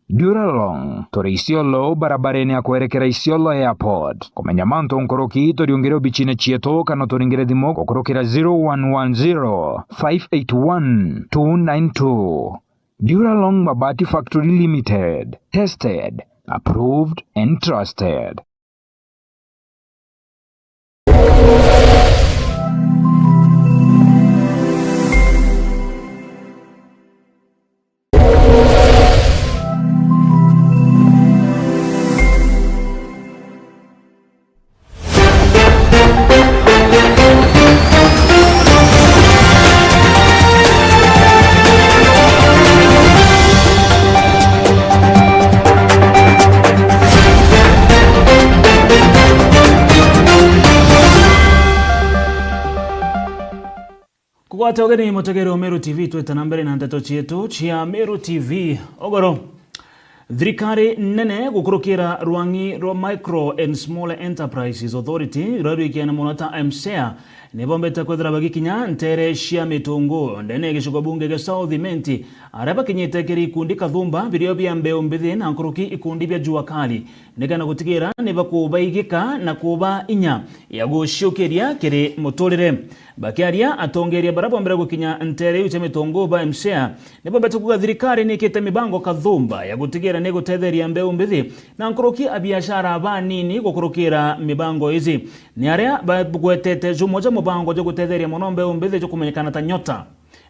Duralong, turi Isiolo, barabarene ya kwerekera Isiolo Airport. Kumenya mantu nkuruki, turiungire obicine cietu kana turingire thimu gukurukira zero one one zero, five eight one, two nine two. Duralong Mabati Factory Limited, tested, approved and trusted. Kugwata ugeni mutegeri wa Meru T V, twita na mbere na nteto cietu cia Meru T V. Ugoro. Thirikari nene gukurukira rwang'i rwa Micro and Small Enterprises Authority, ruria rwikene mono ta MSEA, ni bombete kwithira bagikinya ntere cia Mitungu, ndene ya gicigo bunge gia South Imenti, aria bakinyite kiri ikundi kathumba birio bia mbeu mbithi na nkuruki ikundi bia Jua Kali, nikenda gutigira ni bakubaigika na kuba inya ya guciukiria kiri muturire. Bakiaria, atongeria baria bombire gukinya ntere iu cia Mitungu ba MSEA, ni bombete kuuga thirikari ni ikite mibango kathumba ya gutigira ni igutetheria mbeu mbithi na nkuruki a biashara banini gukurukira mibango iji. Ni aria bagwetete jumwe ja mubango jwa gutetheria mono mbeu mbithi jwa kumenyekana ta Nyota.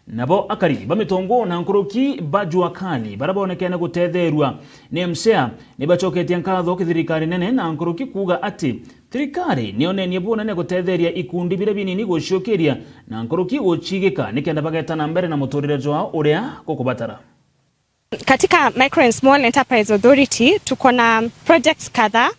Nabo akari ba Mitungu na nkuruki ba Jua Kali baria bonekene gutetherua ni MSEA ni bacoketie nkatho ki thirikari nene na nkuruki kuuga ati Thirikari nionenie bunene gutetheria ikundi biria binini guciukiria na nkuruki gucigika nikenda bageta na mbere na muturire jwao uria gukubatara. Katika Micro and Small Enterprise Authority tuko na projects kadhaa,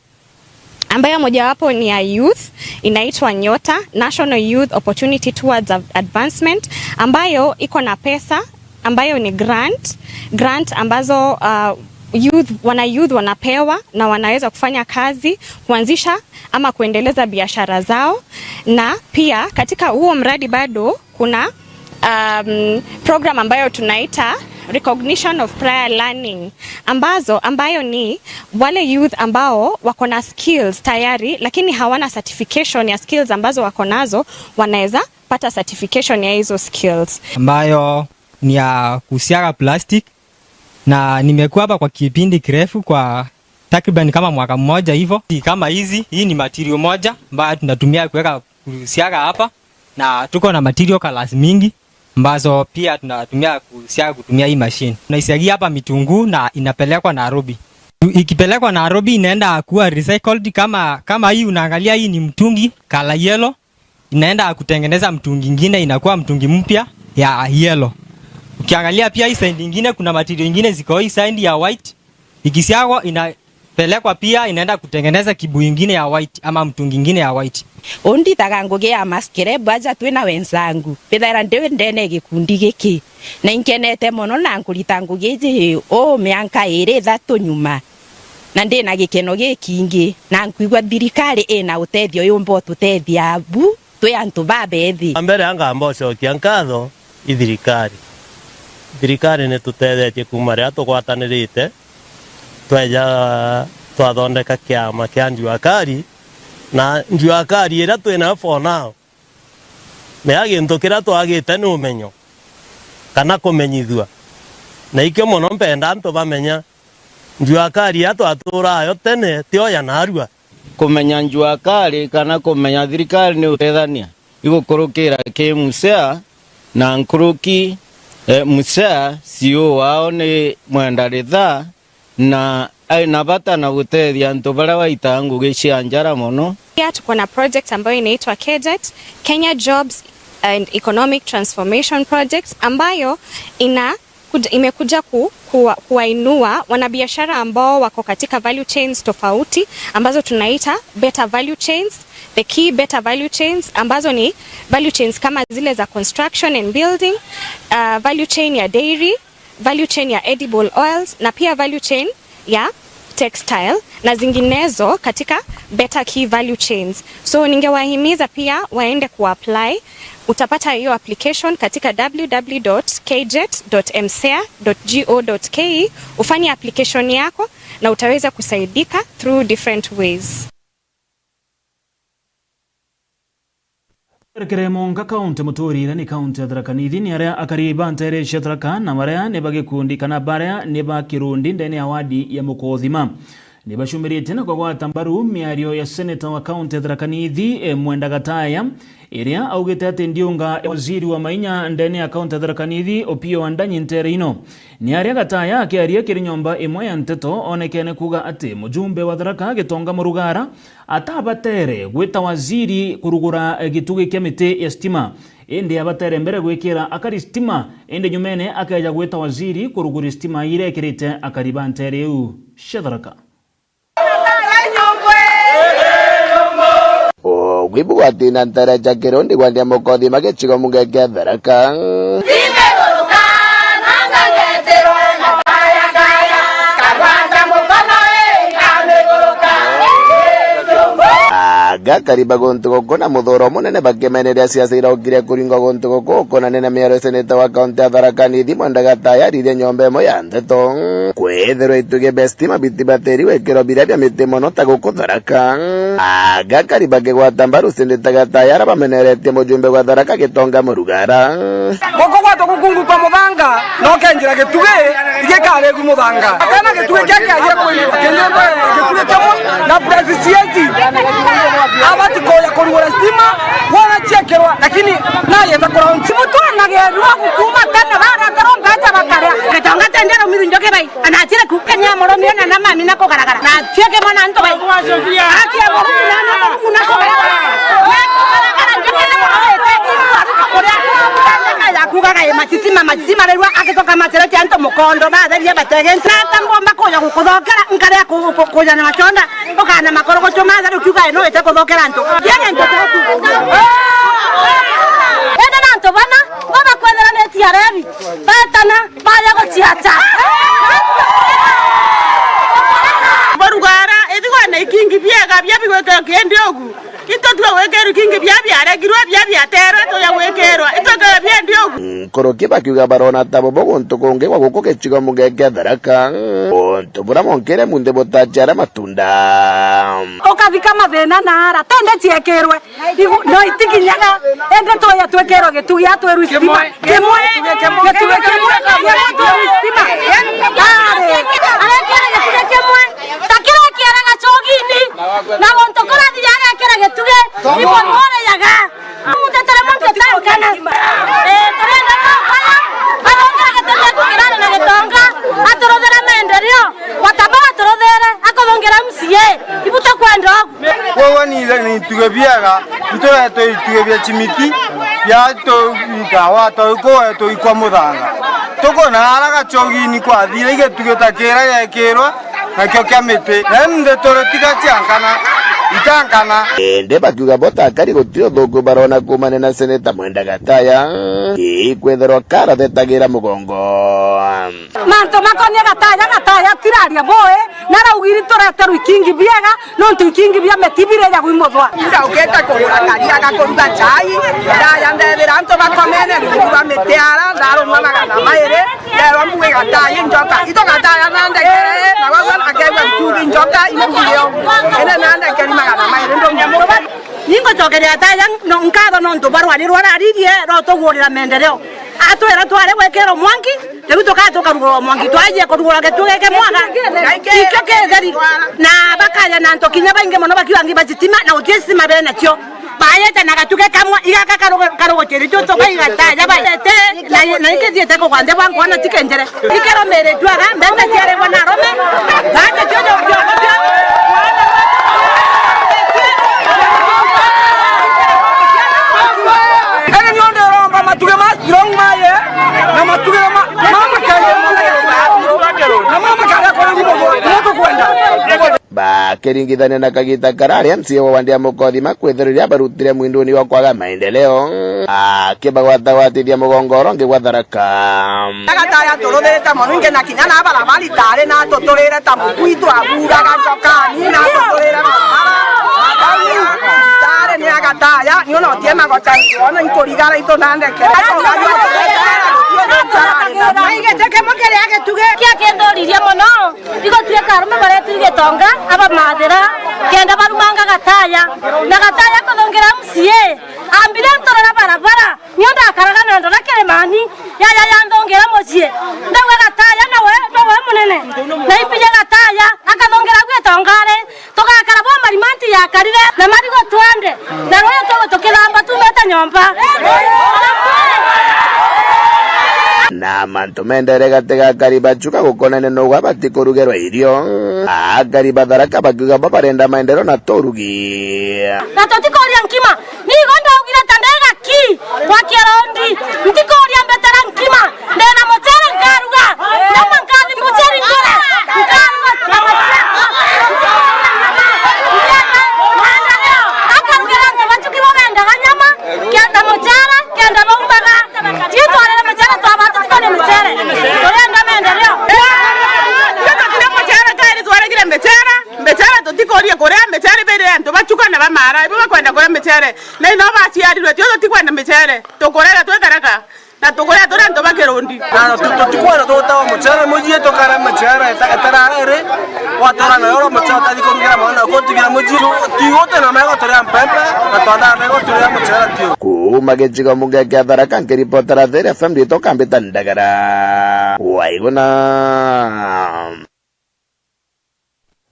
ambayo mojawapo ni ya youth, inaitwa Nyota, National Youth Opportunity Towards Ad-, Advancement, ambayo iko na pesa, ambayo ni grant, grant ambazo, uh, youth, wana youth wanapewa na wanaweza kufanya kazi, kuanzisha ama kuendeleza biashara zao. Na pia katika huo mradi bado kuna, um, program ambayo tunaita Recognition of Prior Learning, ambazo, ambayo ni wale youth ambao wako na skills tayari, lakini hawana certification ya skills ambazo wako nazo, wanaweza pata certification ya hizo skills. Ambayo ni ya kusiaga plastic, na nimekuwa hapa kwa kipindi kirefu, kwa takriban kama mwaka mmoja hivyo. Kama hizi, hii ni material moja ambayo tunatumia kuweka kusiaga hapa, na tuko na material colors mingi ambazo pia tunatumia kusiaga kutumia hii machine. Tunaisiagia hapa mitunguu na inapelekwa Nairobi. Ikipelekwa Nairobi inaenda kuwa recycled. Kama, kama hii unaangalia, hii ni mtungi color yellow, inaenda kutengeneza mtungi ingine, inakuwa mtungi mpya ya yellow. Ukiangalia pia hii side ingine, kuna material ingine ziko hii side ya white, ikisiagwa inapelekwa pia, inaenda kutengeneza kibuyu ingine ya white ama mtungi ingine ya white. Undithaga ngugi ya maskere bwaja twina wenzangu, bithaira ndi ndene gikundi giki, na inkenete mono na nkurita ngugi iji uu mianka iri ithatu nyuma, na ndi na gikeno gikingi, na nkwigua thirikari ina utethio yumba ututethia bu twi antu babethi. Wa mbere, anga mbocokia nkatho i thirikari. Thirikari ni tutethetie kuuma riria tugwatanirite, tweja twathondeka kiama kia Njua Kali, na Njua Kali iria twinayo for now, ni ya gintu kiria twagite ni umenyo kana kumenyithua, na ikio mono mpenda antu bamenya Njua Kali iria twaturaga yo tene tio ya narua. Kumenya Njua Kali kana kumenya thirikari ni utethania igukurukira ki musea na nkuruki, eh, musea C E O wao ni Mwenda Rithaa, na ai na bata na gutethia antu baria baitaga ngugi cia njara mono. Pia tuko na project ambayo inaitwa KEJET, Kenya Jobs and Economic Transformation Project, ambayo ina kuja, imekuja ku, kuwa, kuwainua wanabiashara ambao wako katika value chains tofauti ambazo tunaita better value chains, the key better value chains, ambazo ni value chains kama zile za construction and building, uh, value chain ya dairy, value chain ya edible oils na pia value chain ya textile na zinginezo katika better key value chains. So ningewahimiza pia waende kuapply. Utapata hiyo application katika w w w dot k jet dot m sea dot g o dot k e, ufanye application yako na utaweza kusaidika through different ways. Twerekere Monga County, muturi iria ni county ya Tharaka Nithi, ni aria akari ba ntere cia Tharaka na baria ni ba gikundi kana baria ni ba kirundi ndene ya wadi ya Mukothima ni bacumirite na kugwata mbaru miario ya seneta wa county ya Tharaka Nithi, eh, Mwenda Gataya, iria augite ati ndiunga waziri wa mainya ndene ya county ya Tharaka Nithi, Opiyo Wandanyi, ntere ino. Ni aria Gataya akiaria kiri nyomba imwe ya nteto onekene kuuga ati mujumbe wa Tharaka Gitonga Murugara atabatere gwita waziri kurugura gitugi kia miti ya stima, indi abatere mbere gwikira akari stima, indi nyumene akeja gwita waziri kuruguri stima iria ekirite akari ba ntere iu cia Tharaka. Ugwi bugwatina ntere ja Kirundi gwandia Mukothima gicigo mbunge kia Tharaka. Aga akari ba guntu guku na muthuro munene bakimeneria siasa iraukire kuringwa guntu guku gukonania na miario seneta wa kaunti ya Tharaka Nithi Mwenda Gataya arithia nyomba imwe ya nteto. Kwithirwa itugi bia stima biti batiri gwikirwa biria bia miti mono ta guku Tharaka. Aga akari bakigwata mbaru seneta Gataya ara bameneretie mujumbe gwa Tharaka Gitonga Murugara. Guku gwatu gukungu kwa muthanga, no kenjira gitugi gikarigu muthanga. Atena gitugi kia kiagia kwinirwa, kenjira gitugi kimwe na price cieti. Abati koya kurugura stima, wona ciekirwa, lakini nayeta kuraunti. Mutwanagerwa gukuma tene, baraterwa mbeca bakaria. Gitonga tendera umiru njoke bai. Anachire kukenia moromi ona na mami na kugaragara. Na tieke mwana antu bai. Akia moromi na na moromi Sitima, masitima rerua agitoka materete antu mukondo, batherie batege. Nata ngomba kuja gukuthokera, nkarea ku-, ku-, kuja na maconda, ukana makorogocho matheru kiuga ino ite kuthokera antu. Yene ntu taku. Ende na antu bana, ngomba kwethera ni tiarebi, betana, baja guciacha. Barugara, ithigwa na ikingi biega bia bigwikira kindi ugu. Itwe twa gwikirwa ikingi bia biaregirwe, bia biaterwe, tuja gwikirwa. Itwe tuja biendi ugu. Nkuruki bakiuga barona ta bobo guntu kungi gwa guku gicigo muge kia Tharaka. Untu bura monkire munthi butaciara matunda. Ukathika mathina na ara, tende ciekirwe. Igu-, no itikinyaga, indi tuya twikirwa gitugi atwirwa istima. Kimwe. Kimwe. Gitugi kimwe. Kimwe twirwa istima. Ari. Arekira gitugi kimwe. Ta kiria kiera gacogini. Na guntu kurathiaga agekira gitugi. Ibo noriaga. Mutetere muntu etankana. Eh, turenda mafaya. Arongera gitugi kukirana na gitonga. Aturuthira maendeleo. Watamba aturuthere. Akuthungira M C A. Ibu tukwenda ugu. Kwoguo ni, ni ituge biega, nturetwe ituge bia chimiti, bia tu-, ikawa, tu-, kuetwe ikwa muthanga. Tukona ara gacogini kwathire, igetuge ta kira gekirwa, nakio kia miti. Na nthi turi tiga ciankana, itankana. Indi bakiuga bo takari gutiri uthuku barona kuumania na seneta Mwenda Gataya, ikwithirwa kara thetagira mugongo. Mantu makonie Gataya, Gataya tiraria bui, naraugiri tureterwe ikingi biega, nontu ikingi bia miti bireja gwi muthwa. Ndaukite kugura karia ga kuruga chai, ndaya ndethira antu bakomene rungu rwa miti ara, ndarumwa magana mairi, nderwa mbuge Gataya njoka. Ito Gataya na ndekere, na gwagwa akegwa nkugi njoka, imbugi yo. Ene na ndekeri magana mairi, ndumwa. Ningucokeria Gataya no, nkatho nontu barwari rwararirie, rotugurira maendeleo. Atwira tware gwikirwa mwanki, riu tukaa tukarugurwa mwanki, twajie kurugurwa gitugi kimwaga, ikio kitheri, na bakaja na antu kinya baingi mono bakiuga ngi ba sitima, na guti sitima bena cio. Bayete na gatugi kamwe, igaka karugu-, karuguciri tu tukai Gataya, bayete, na, na ikithiite kugwa nthi bwa nkona ti kinjere. Ikero mere twaga, mbembe ciarigwa na arume, baje cio ndio ndio ndio. Ene nio ndiromba matuge ma strong maye, na matuge ma, ma makare, na ma makare kwa ngumo, ndio tukwenda. Bakiringithania na kagita karari M C A wa wandi ya Mukothima kwithirwa riria barutire mwinduni wa kwaga maendeleo, akibagwatagwatithia mugongo uria ungi gwa Tharaka. Agataya turuthirite mono ingi na kinya na barabara itari na tuturire ta mukui twaburaga njokani na tuturire barabara. Itari ni agataya, ni ona utie magota ona inkurigara itu na ndekere. Aigite kimwe kiria gitugi kia kinthuririe mono. Igotwika arume baria twi gitonga, abamathira, kenda barumanga Gataya. Na Gataya kuthungira M C A, ambire nturira barabara, nio ndakaraga na ndora kirimani, yaya yanthungira mucii. Ndauga Gataya nawe, nawe munene. Na imbije Gataya, akathungira gwi tongare, tugakara bo marimanti yakarire, na marigo twande. Na rwuyu tugu tukithamba tumete nyomba. Na mantu mendere gati ga akari ba Chuka gukonania na ugwa batikurugerwa irio. Akari ba Tharaka bakiuga bo barenda maendeleo na turugi. Na tutikuria nkima. Nigo ndaugire ta ndega ki gwa kirondi. Ntikuria mbetera nkima. Ndina mucere nkaruga. Ndama nkathi mucere ngure. Nkaruga na maciara. Akarugera antu ba Chuka bo bendaga nyama. Kenda mucere, kenda baumaga. Ti twarire mucere, twabata tukone mucere. Turenda maendeleo. Tio tutire mucere, kairi twaregire micere. Micere tutikurie kuria, micere biri antu ba Chuka na ba Mara. Ibo bakwenda kuria micere. Na ino baciarirwe, tio tutikwenda micere. Tukurera twi Tharaka. Na tukuria turi antu ba kirundi. Na tu-, tutikwenda tutawa mucere mucii, tukara micere eta-, etara iri, watura nayo ura mucere utathi kurugira maana, kutigira mucii, tu-, tigote na mego turia mpempe, na twathaa mego turia mucere tio. Kuuma gicigo muge kia Tharaka, nkiripotera Thiri F M ndito kambita Ndagara. Waiguna.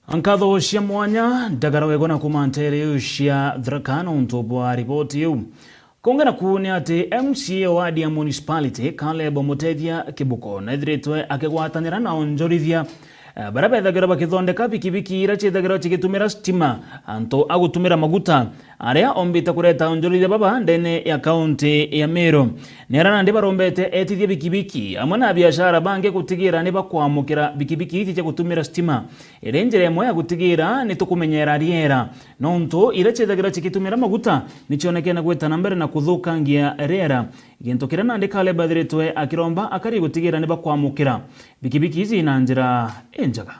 Nkatho cia mwanya, Ndagara Wegona kuuma nteere iu cia Tharaka nontu bwa riboti iu. Kungi naku ni ati M C A wa ward ya municipality, Caleb Mutethia Kibuko, neethiritwe akigwatanira na onjorithia, eh, baria bethagirwa bakithondeka bikibiki iria ciethagirwa cigitumira stima, antu a gutumira maguta, aria ombite kureta onjorithia baba ndene ya kaunti ya Meru. Ni aria nandi barombete etithia bikibiki amwe na biashara bangi gutigira ni bakwamukira bikibiki iji cia gutumira stima, iri njira imwe ya gutigira ni tukumenyera riera, nontu iria ciithagira cikitumira maguta ni cionekene gwita na mbere na kuthukangia riera, gintu kiria nandi Caleb athiritwe akiromba akari gutigira ni bakwamukira bikibiki iji na njira injega.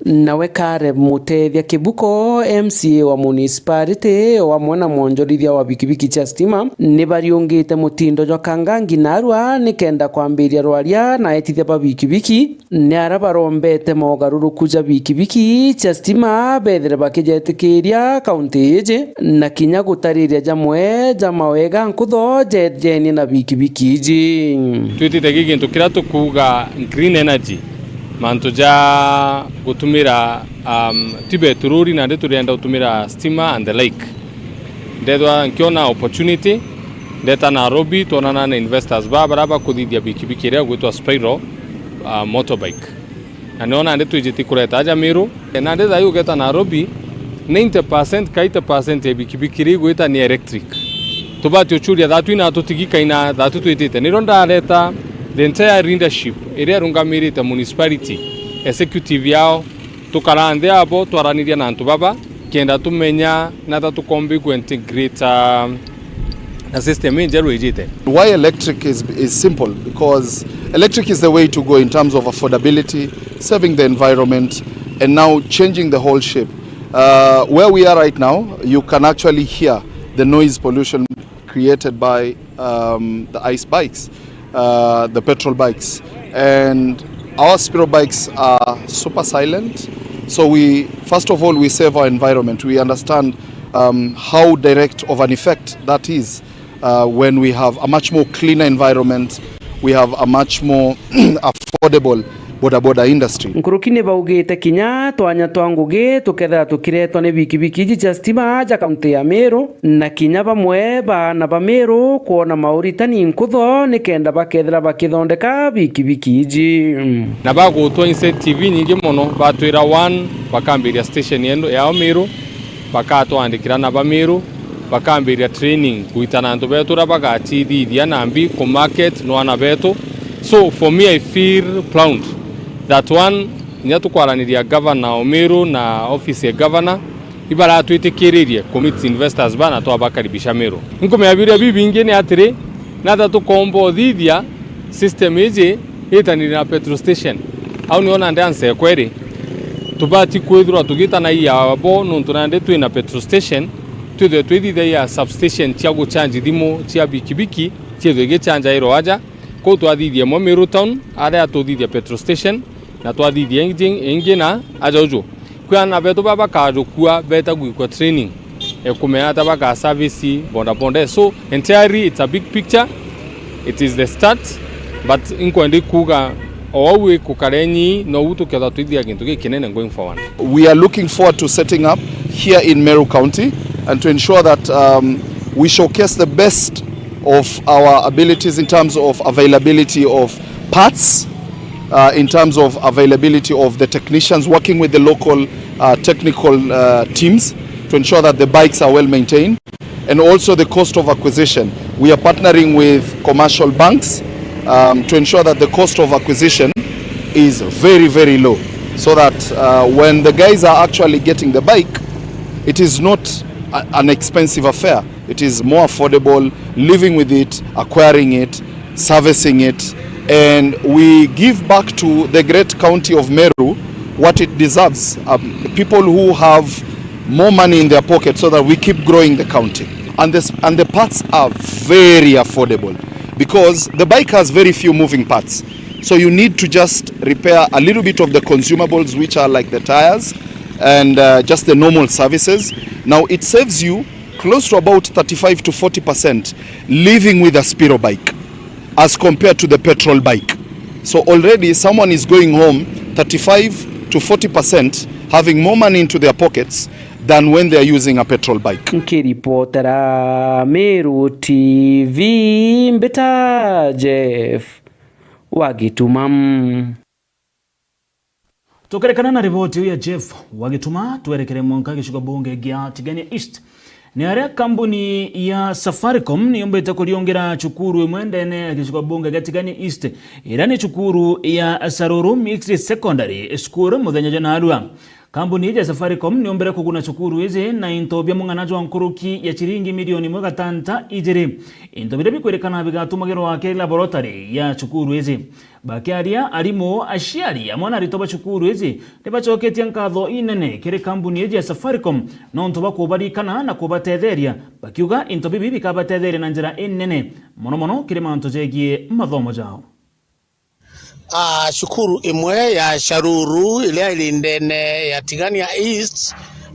Nawe Caleb Mutethia Kibuko, M C A wa municipality, o amwe na mwonjorithia wa bikibiki cia stima, ni bariungite mutindo jwa Kangangi narua nikenda kwambiria rwaria na etithia ba bikibiki, ni aria barombete mogaruruku ja bikibiki cia stima bethire bakijetikiria kaunti iji, na kinya gutariria jamwe ja mawega nkutho jejenie na bikibiki iji. Twitite ki gintu kiria tukuuga green energy. Mantu ja gutumira, um, ti betururi, nandi turienda gutumira stima and the like. Ndethwa nkiona opportunity, ndeta Nairobi, twonana na investors ba baria bakuthithia bikibiki iria gwitwa Spiral, uh, motorbike. Na nio nandi twijiti kureta aja Meru. Nandi thaai ugeta Nairobi, ninety percent ka eighty percent ya bikibiki iria igwita ni electric. Tubati uchuria thatu ina tutigi kaina thatu twitite. Nirio ndareta the entire leadership iria irungamirite municipality, executive yao, tukara nthi abo twaraniria na antu baba, kenda tumenya nata tukomba ku integrate, uh, na system injeru ijite. Why electric is, is simple, because electric is the way to go in terms of affordability, saving the environment, and now changing the whole shape. Uh, where we are right now, you can actually hear the noise pollution created by, um, the ICE bikes, uh, the petrol bikes. And our Spiro bikes are super silent. So we, first of all, we save our environment. We understand, um, how direct of an effect that is, uh, when we have a much more cleaner environment, we have a much more affordable bodaboda industry. Nkuruki ni baugite kinya twanya twa ngugi tukethira tukiretwa ni bikibiki iji cia stima aja kaunti ya Meru, na kinya bamwe baana ba Meru kwona mauritani nkutho nikenda bakethira bakithondeka bikibiki iji. Na bagutwa incentive inyingi mono, batwira one, bakambiria station yendo-, yao Meru, bakatwandikira na ba Meru, bakambiria training, gwitana antu betu uria bagachithithia nambi ku market no ana betu. So for me, I feel proud that one, inya tukwaraniria governor o Meru na office ya governor, ibaratwitikiririe ku meet investors bana twabakaribisha Meru. Nkumenya biuria bibingi ni atiri, nata tukomba uthithia system iji itanire na petrol station. Au nio nandi answer ekwa iri, tubati kwithirwa tugitanagia abo nontu nandi twina petrol station, twithwe twithithagia substation cia guchange thimu cia bikibiki, ciithwe igichanja iro aja. Kou twathithia imwe Meru town, aria tuthithia petrol station, na twathithia ingi, ingi na aja uju. Kwi ana betu baba bakajukua beta gwikwa training, e, kumenya ata baka service boda boda. So entirely it's a big picture, it is the start, but inkwenda kuuga o au ikukarenyi, nou tukethwa twithia gintu gikinene going forward. We are looking forward to setting up here in Meru County and to ensure that, um, we showcase the best of our abilities in terms of availability of parts, uh, in terms of availability of the technicians, working with the local, uh, technical, uh, teams to ensure that the bikes are well maintained, and also the cost of acquisition. We are partnering with commercial banks, um, to ensure that the cost of acquisition is very, very low, so that, uh, when the guys are actually getting the bike, it is not a, an expensive affair. It is more affordable living with it, acquiring it, servicing it, and we give back to the great county of Meru what it deserves. Um, people who have more money in their pocket, so that we keep growing the county. And this, and the parts are very affordable because the bike has very few moving parts. So you need to just repair a little bit of the consumables, which are like the tires and, uh, just the normal services. Now it saves you close to about thirty-five to forty percent living with a Spiro bike as compared to the petrol bike. So already someone is going home thirty-five to forty percent having more money into their pockets than when they are using a petrol bike. Nkiripotera Meru T V, mbita Jeff wa Gituma. Tukirekana na riboti iu ya Jeff wa Gituma, twerekere mwanka gicigo bunge gia Tigania East, Ni aria kambuni ya Safaricom niyumbite kuriungira cukuru imwe ndene ya gicigo bunge gia Tigania East, iria ni cukuru ya Saruru Mixed Secondary School muthenya jwa naarua. Kambuni iji ya Safaricom niyumbire kuguna cukuru iji na into bia mung'ana jwa nkuruki ya ciringi milioni imwe gatanta ijiri. Into biria bikwirikana bigatumagirwa kiri laboratory ya cukuru iji. Bakiaria, arimu, aciari amwe na aritwa ba cukuru iji ni bacoketie nkatho inene kiri kambuni iji ya Safaricom nontu bwa kubarikana na kubatetheria, bakiuga into bibi bikabatetheria na njira inene, mono mono kiri mantu jegie mathomo jao. A, cukuru imwe ya Sharuru iria iri ndene ya Tigania East,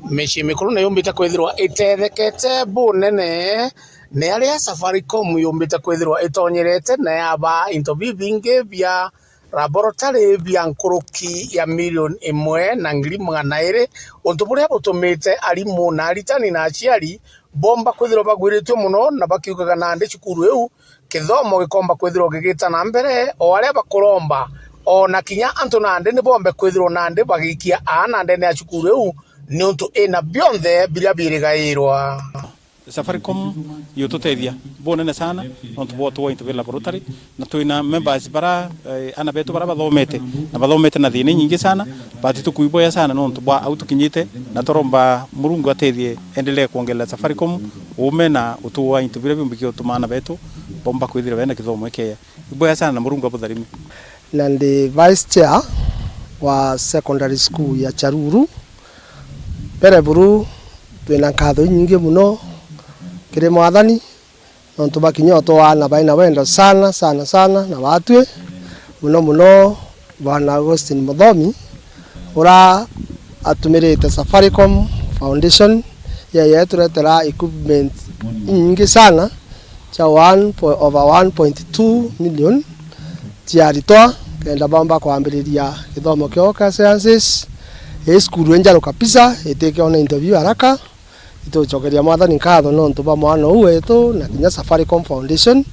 micii mikuru ni yumbite kwithirwa itethekete bunene ni aria Safaricom yumbite kwithirwa itonyerete na yaba into bibingi bia laboratory bia nkuruki ya milioni imwe na ngiri magana iri, untu buria butumite arimu na aritani na aciari bomba kwithirwa bagwiritue mono na bakiugaga nandi cukuru iu kithomo gikomba kwithirwa gigita na mbere, o aria bakuromba, o na kinya antu nandi ni bombe kwithirwa nandi bagiikia aana ndene ya cukuru iu, niuntu ina bionthe biria biirigairwa. Safaricom yututethia bunene sana nontu bwa utu wa into bia laboratory, na twina members bara, eh, ana betu bara bathomete na bathomete na thina nyingi sana, but tukuiboya sana nontu bwa au tukinyite, na turomba Murungu atethie endelee kuongerera Safaricom uume na utu wa into biria biumbikia utuma ana betu bomba kwithira bena kithomo gikeya. Iboya sana na Murungu abutharimi. Na ndi vice chair wa secondary school ya Charuru. Mbere buru, twina nkatho inyingi muno kiri Mwathani, nontu bwa kinya utwaa na baina wendo sana, sana, sana na batwi, muno muno Bwana Augustine Muthomi, ura atumirite Safaricom Foundation yeye turetera equipment inyingi sana cia one po-, over one point two million cia aritwa, kenda bomba kwambiriria githomo kiao kia sciences. Ii cukuru injaru kabisa, itikiona into biu haraka. Itucokeria Mwathani nkatho nontu bwa mwana uu wetu na kinya Safaricom Foundation,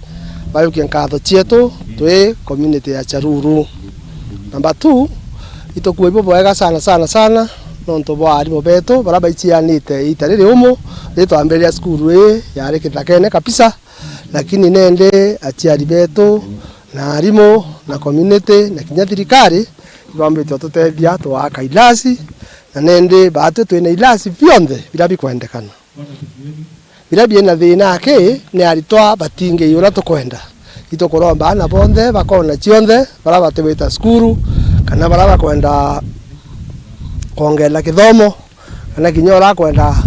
bayukie nkatho cietu twi community ya Charuru. Number two, itukuigua bwega sana, sana, sana nontu bwa arimu betu baria baicianite ita riri umu, ritwambiriria cukuru ii yari kithakene kabisa, lakini nende aciari betu na arimu na community na kinya thirikari ibambite ututethia twaka ilasi, na nende batwi twina ilasi bionthe biria bikwendekana. Biria biina thina aki ni aritwa batingii uria tukwenda. Itukuromba aana bonthe bakona cionthe baria batiwita cukuru, kana baria bakwenda kwongerera kithomo, kana kinya uria akwenda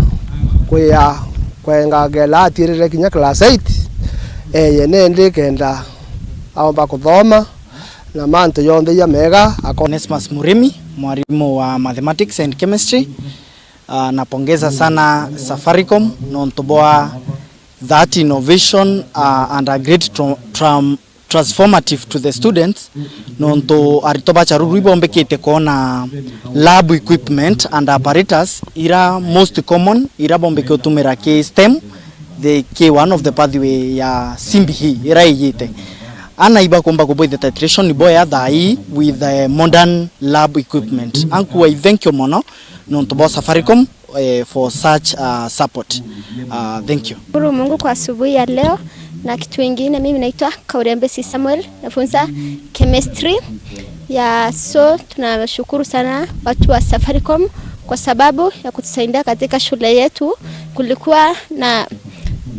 kwia kwengangera atiirire kinya class eight, eye nindi kenda aomba kuthoma na mantu yonthe iya mega ako- Onesmus Murimi, mwarimu wa mathematics and chemistry. Ah, napongeza sana Safaricom nontu bwa that innovation, ah, and a great tra-, tram-, transformative to the students, nontu aritwa ba Charuru ibombekite kwona lab equipment and apparatus ira most common ira bombeke utumira ki STEM, the ki one of the pathway ya C B E ira iyite. Ana ibakumba kubwithia titration boya thaa ii with the modern lab equipment. Anku I thank you mono nontu bwa Safaricom, eh, for such, uh, support. Uh, thank you. Shukuru Mungu kwa asubuhi ya leo. Na kitu ingine, mimi naitwa Kaurembesi Samuel, nafunza chemistry. Ya, so tunashukuru sana watu wa Safaricom kwa sababu ya kutusaidia katika shule yetu. Kulikuwa na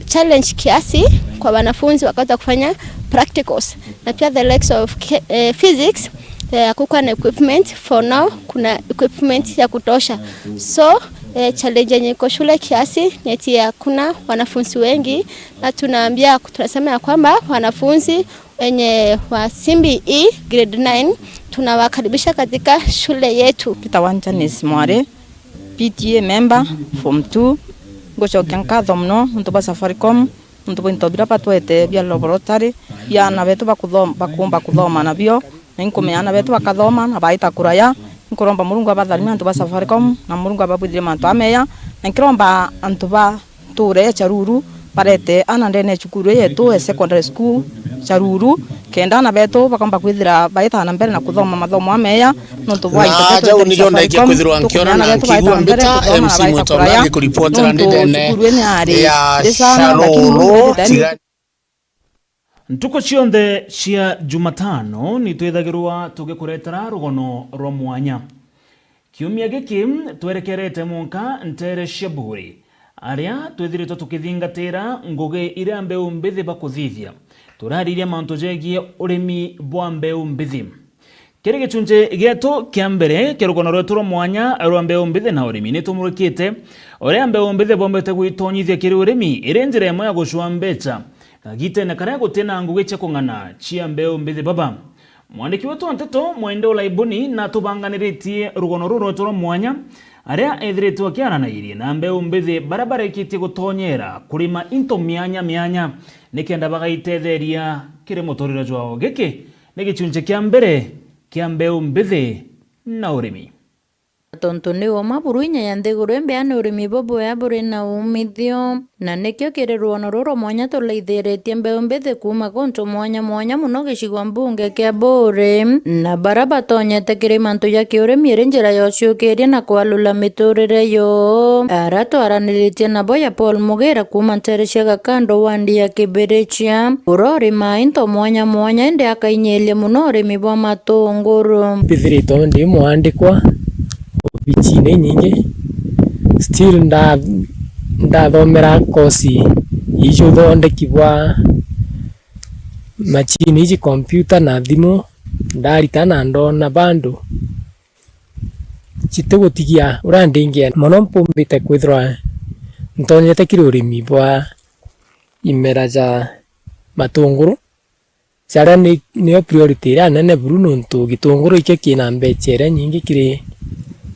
challenge kiasi kwa wanafunzi wakati wa kufanya practicals, na pia the likes of ke-, eh, physics, eh, hakukuwa na equipment. For now kuna equipment ya kutosha, so, eh, challenge yenye iko shule kiasi ni eti hakuna wanafunzi wengi, na tunaambia, tunasema ya kwamba wanafunzi wenye wa C B E grade nine tunawakaribisha katika shule yetu. Peter wa Janice Mwari, P T A member, form two. Ngucokia nkatho mono nontu bwa Safaricom, nontu bwa into biria batwete bia laboratory, bia aana betu bakuthom-, bakumba kuthoma nabio, na inkumenya aana betu bakathoma na baita kuraya. Inkuromba Murungu abatharime antu ba Safaricom, na Murungu ababwithirie mantu ameya, na nkiromba antu ba ntuura ya Charuru barete aana ndene ya cukuru ii yetu ya secondary school, Charuru, kenda ana betu bakomba kwithira baita na mbere na kuthoma mathomo ameya, nontu bwa into bietu jau ndio ndekia kwithirwa nkiona na nkiigua mbita, M C Mwitoma ngikuripotera ndi ndene ya Shalulu. Ntuku cionthe cia Jumatano, ni twithagirwa tugikuretera rugono rwa mwanya. Kiumia giki, twerekerete mwanka nteere cia Buuri, aria twithiritwe tukithingatira ngugi iria mbeu mbithi bakuthithia. Turariria mantu jegie urimi bwa mbeu mbithi. Kiri gichunchi gietu kia mbere kia rugono rwetu rwa mwanya rwa mbeu mbithi na urimi, ni tumurikite uria mbeu mbithi bombete gwitonyithia kiri urimi iri njira imwe ya gucua mbecha kagitene karia guti na ngugi cia kung'ana cia mbeu mbithi baba. Mwandiki wetu wa nteto, Mwende Ulaibuni, natubanganiritie rugono ruru rwetu rwa mwanya, aria ethiritwe akiaranairie na mbeu mbithi baria barikitie gutonyera kurima into mianya mianya, nikenda bagaitetheria kiri muturire jwao. Giki ni gichunchi kia mbere kia mbeu mbithi na urimi. Tontu ni uma buru inya ya nthiguru imbea ni urimi bubwea buri na umithio, na nikio kiri ruono ruru mwanya tulaithiritie mbeu mbithi kuuma guntu mwanya mwanya muno gicigo mbunge kia Buuri, na baria batonyete kiri mantu ja kiurimi iri njira ya uciukiria na kwalula miturire yoo. Aria twaraniritie nabo ya Paul Mugira kuuma ntere cia Gakando wandi ya Kibirichia, uria urimaa into mwanya mwanya indi akainyiria muno urimi bwa matunguru. Mbithiritwe ndi mwandikwa obichine inyingi. Still nda-, ndathomera kosi iji uthondeki bwa machini iji, kompyuta na thimu, ndarita na ndona bandu citigutigia uria ndingia. Mono mpumbite kwithirwa ntonyete kiri urimi bwa imera ja matunguru. Jaria ni, nio priority iria nene buru, nontu gitunguru ikio kina mbecha iria nyingi kiri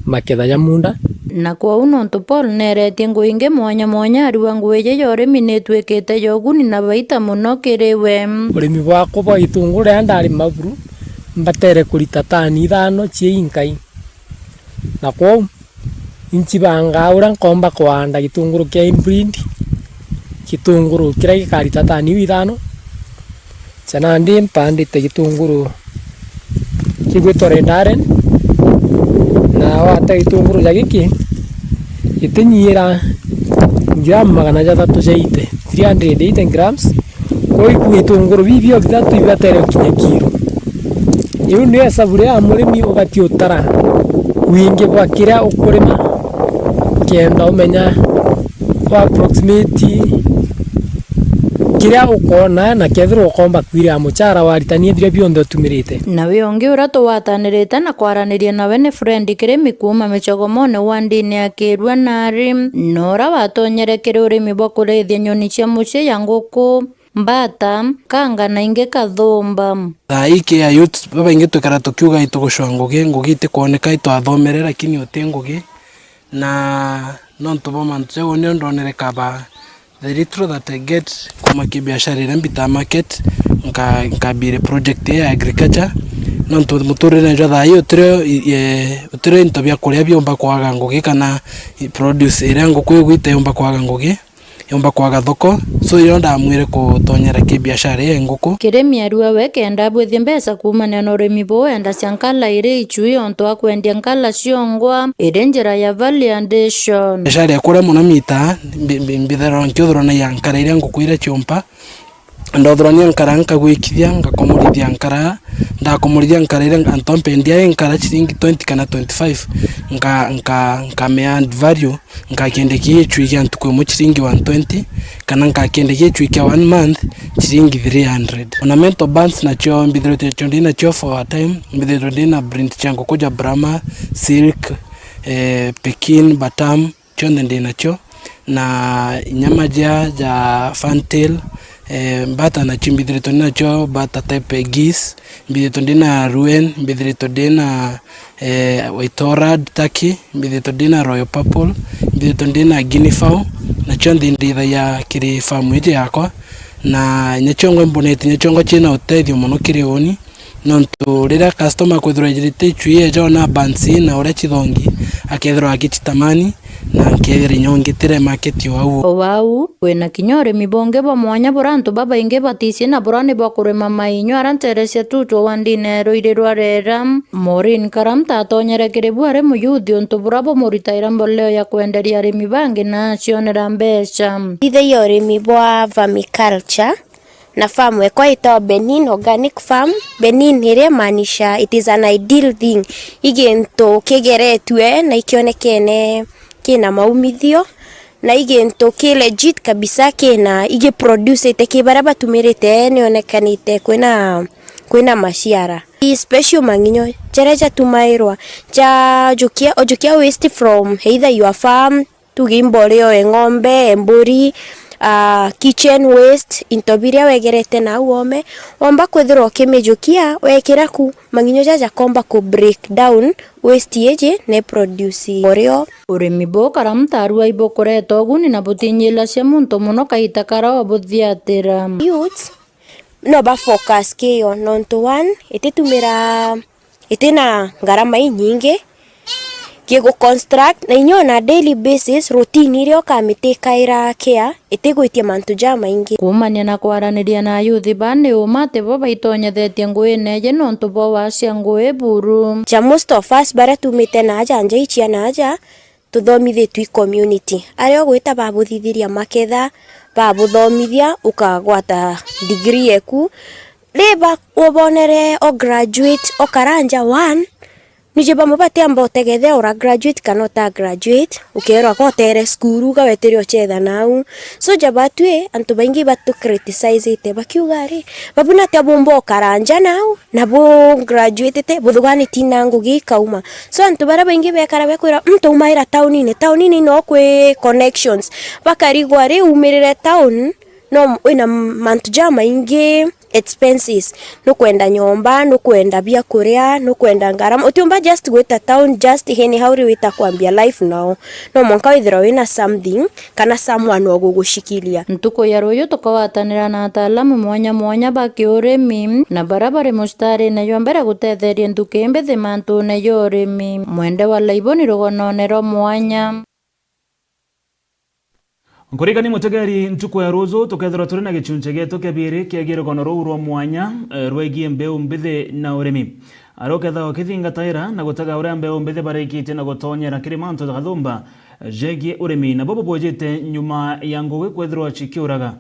maketha ja munda. Na kwou nontu Paul neeretie ngugi ingi mwanya mwanya, ariwa ngugi iji ya urimi ni itwikite ya uguni na baita muno kiri we. Urimi bwakwa bwa gitunguru riria ndarima buru, mbatere kurita tani ithano cia inkai. Na kwou, inchibangaa uria nkomba kuanda gitunguru kia inbreed, gitunguru kiria gikarita tani iu ithano. Ca nandi mpandite gitunguru kigwitwa Red Allen, na wate gitunguru ja giki, gitinyiira gramu magana jathatu ja eighty, three hundred eighty grams. Kwou ikua itunguru bibio bithatu ibatere gukinya kiro. Iu nio hesabu ria murimi ubati utara wingi bwa kiria ukurima, kenda umenya kwa approximate kiria ukoona na kethirwa ukomba kwirira muchara waritania biria bionthe utumirite. Na wi ungi uria tugwatanirite na kwaraniria nawe ni Fred Kirimi kuuma Michogomone wandini ya Kirua Nari, na uria watonyere kiri urimi bwa kurithia nyoni cia mucii ya nguku, mbata, kanga na ingi kathumba. Thaa ii ki ayouth babaingi twikara tukiuga itugucwa ngugi, ngugi itikwoneka, itwathomere lakini uti ngugi. Na nontu bwa mantu jau nio ndonere kaba the little that I get kuma ki biashara iria mbitaa market, nka-, nkambire project ii ya agriculture. Nontu muturire jwa thaa ii utirio i-, e, utirio into bia kuria biumba kwaga ngugi kana i-, produce iria nguku igwita yumba kwaga ngugi. yumba kwaga thoko, so irio ndamwire kutonyera ki biashara ii ya nguku. Kirimi ariwa we kenda abwithie mbeca kuumania na urimi buu, endacia nkara iri ichui ontu wa kwendia nkara ciongwa iri njira ya value addition. Biashara ya kuria muno mitaa, mbi-, mbi-, mbithairwa nkiuthuranagia nkara iria nguku iria ciumpa, ndothurania nkara nkagwikithia, ngakomorithia nkara, ndakomorithia nkara iria antu ampendia i nkara ciringi twenty kana twenty-five, nka-, nka-, nkamea add value. Nkakiendekia ichui kia ntuku imwe chiringi one twenty, kana nkakiendekia ichui kia one month chiringi three hundred. Ornamental birds nacio mbithiritwe cio ndi nacio for a time, mbithiritwe ndi na breed cia nguku ja Brahma, Silk, eh, Pekin, Bantam, cionthe ndi nacio, na inyama jia ja fantail, eh, mbata nacio mbithiritwe ndi nacio, mbata type ya geese, mbithiritwe ndi na Rouen, mbithiritwe ndi na, eh, White Orard Turkey, mbithiritwe ndi na Royal Purple, mbithiritwe ndi na Guinea fowl, na cionthe indithagia kiri farm iji yakwa, na inya ciongo imbonete, inya ciongo ciina utethio mono kiri uni, nontu riria customer akwithirwa ejirite ichui eja ona birds na uria cithongi, akethirwa agichitamani, na nkethira inya ungitire market o au. O au, kwina kinya urimi bungi bwa mwanya buria antu babaingi batici na buria ni bwa kurima mainyo aria ntere cia Tutu wandine Ruiri rwa Rera. Maureen Karamta atonyere kiri bu ari muyuthi untu buria bumuritaira mboleo ya kwenderia arimi bangi na acionera mbeca. Ithia urimi bwa vermiculture, na farm ekwa itagwa Benin Organic Farm. Benin iria imaanisha it is an ideal thing. I gintu kigeretue na ikionekene kina maumithio, na i gintu ki legit kabisa, kina igiproducite ki baria batumirite nionekanite kwina, kwina maciara. I special mang'inyo jaria jatumairwa ja jukia, ujukia waste from either your farm, tuge imboreo, eng'ombe, emburi, ah, kitchen waste, into biria wegerete nau oome, womba kwithirwa ukimijukia, wekira ku, mang'inyo jaja komba ku break down waste iji ne produce mboreo. Urimi bu Karamta arua ibukureta uguni na butinyilacia muntu mono kaita karia obuthiatira. Youths no ba focus kiyo, nontu one, ititumira, itina ngarama inyingi, gigu construct, na inya on a daily basis, routine iria ukamitikaira care, itigwitia mantu jamaingi. Kuumania na kwaraniria na ayuthi ba, ni uma ati bo baitonyethetie nguine iji nontu bwa wacia ngui buru. Ja most of us baria tumite naaja nja icia naaja, tuthomithitue i community. Aria ugwita babuthithiria maketha, babuthomithia, ukagwata degree eku. Ri ba-, ubonere o graduate, okara nja one, niji bamwe batiamba utegethe ura graduate kana uta graduate, ukerwa ka utere cukuru, uga wetire uchetha nau. So ja batwi, antu baingi batu criticizite, bakiuga ari, babu natia bumba ukara nja nau, na bu graduatete, buthuganiti na ngugi ikauma. So, antu baria baingi bekara bekwira, "Mm, taumaira taunine, taunine no kwi connections." Bakarigwa, ri umirire town, no wina mantu jamaingi, expenses. Nukwenda nyomba, nukwenda biakuria, nukwenda ngarama. Utiumba just gwita town, just anyhow ri wita kwambia life nao. No mwanka withirwa wina something, kana someone wa gugucikiria. Ntuku ya ruuju tukagwatanira na ataalamu mwanya mwanya ba kiurimi na baria bari mustaarine jwa mbere gutetheria nthuki imbithi mantune ja urimi. Mwende wa Laiboni rugonone rwa mwanya. Nkurikani mutegeri, ntuku ya ruuju tukethirwa turi na gichunchi gietu kia biiri kiegie rugono ruu rwa mwanya, eh, rwegie mbeu mbithi na urimi. Aria ukethagwa ukithingataira na gutega uria mbeu mbithi barikitie na gutonyera kiri mantu ja gathumba jegie urimi, nabo bubujite nyuma ya ngugi kwithirwa cikiuraga.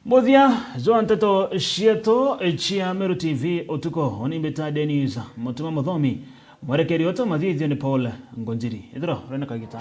Muthia jwa nteto cietu cia Meru T V utuku, uni mbita Dennis Mutuma Muthomi, mwerekeri wetu mathithio ni Paul Ngonjiri. Ithirwa uri na kagita.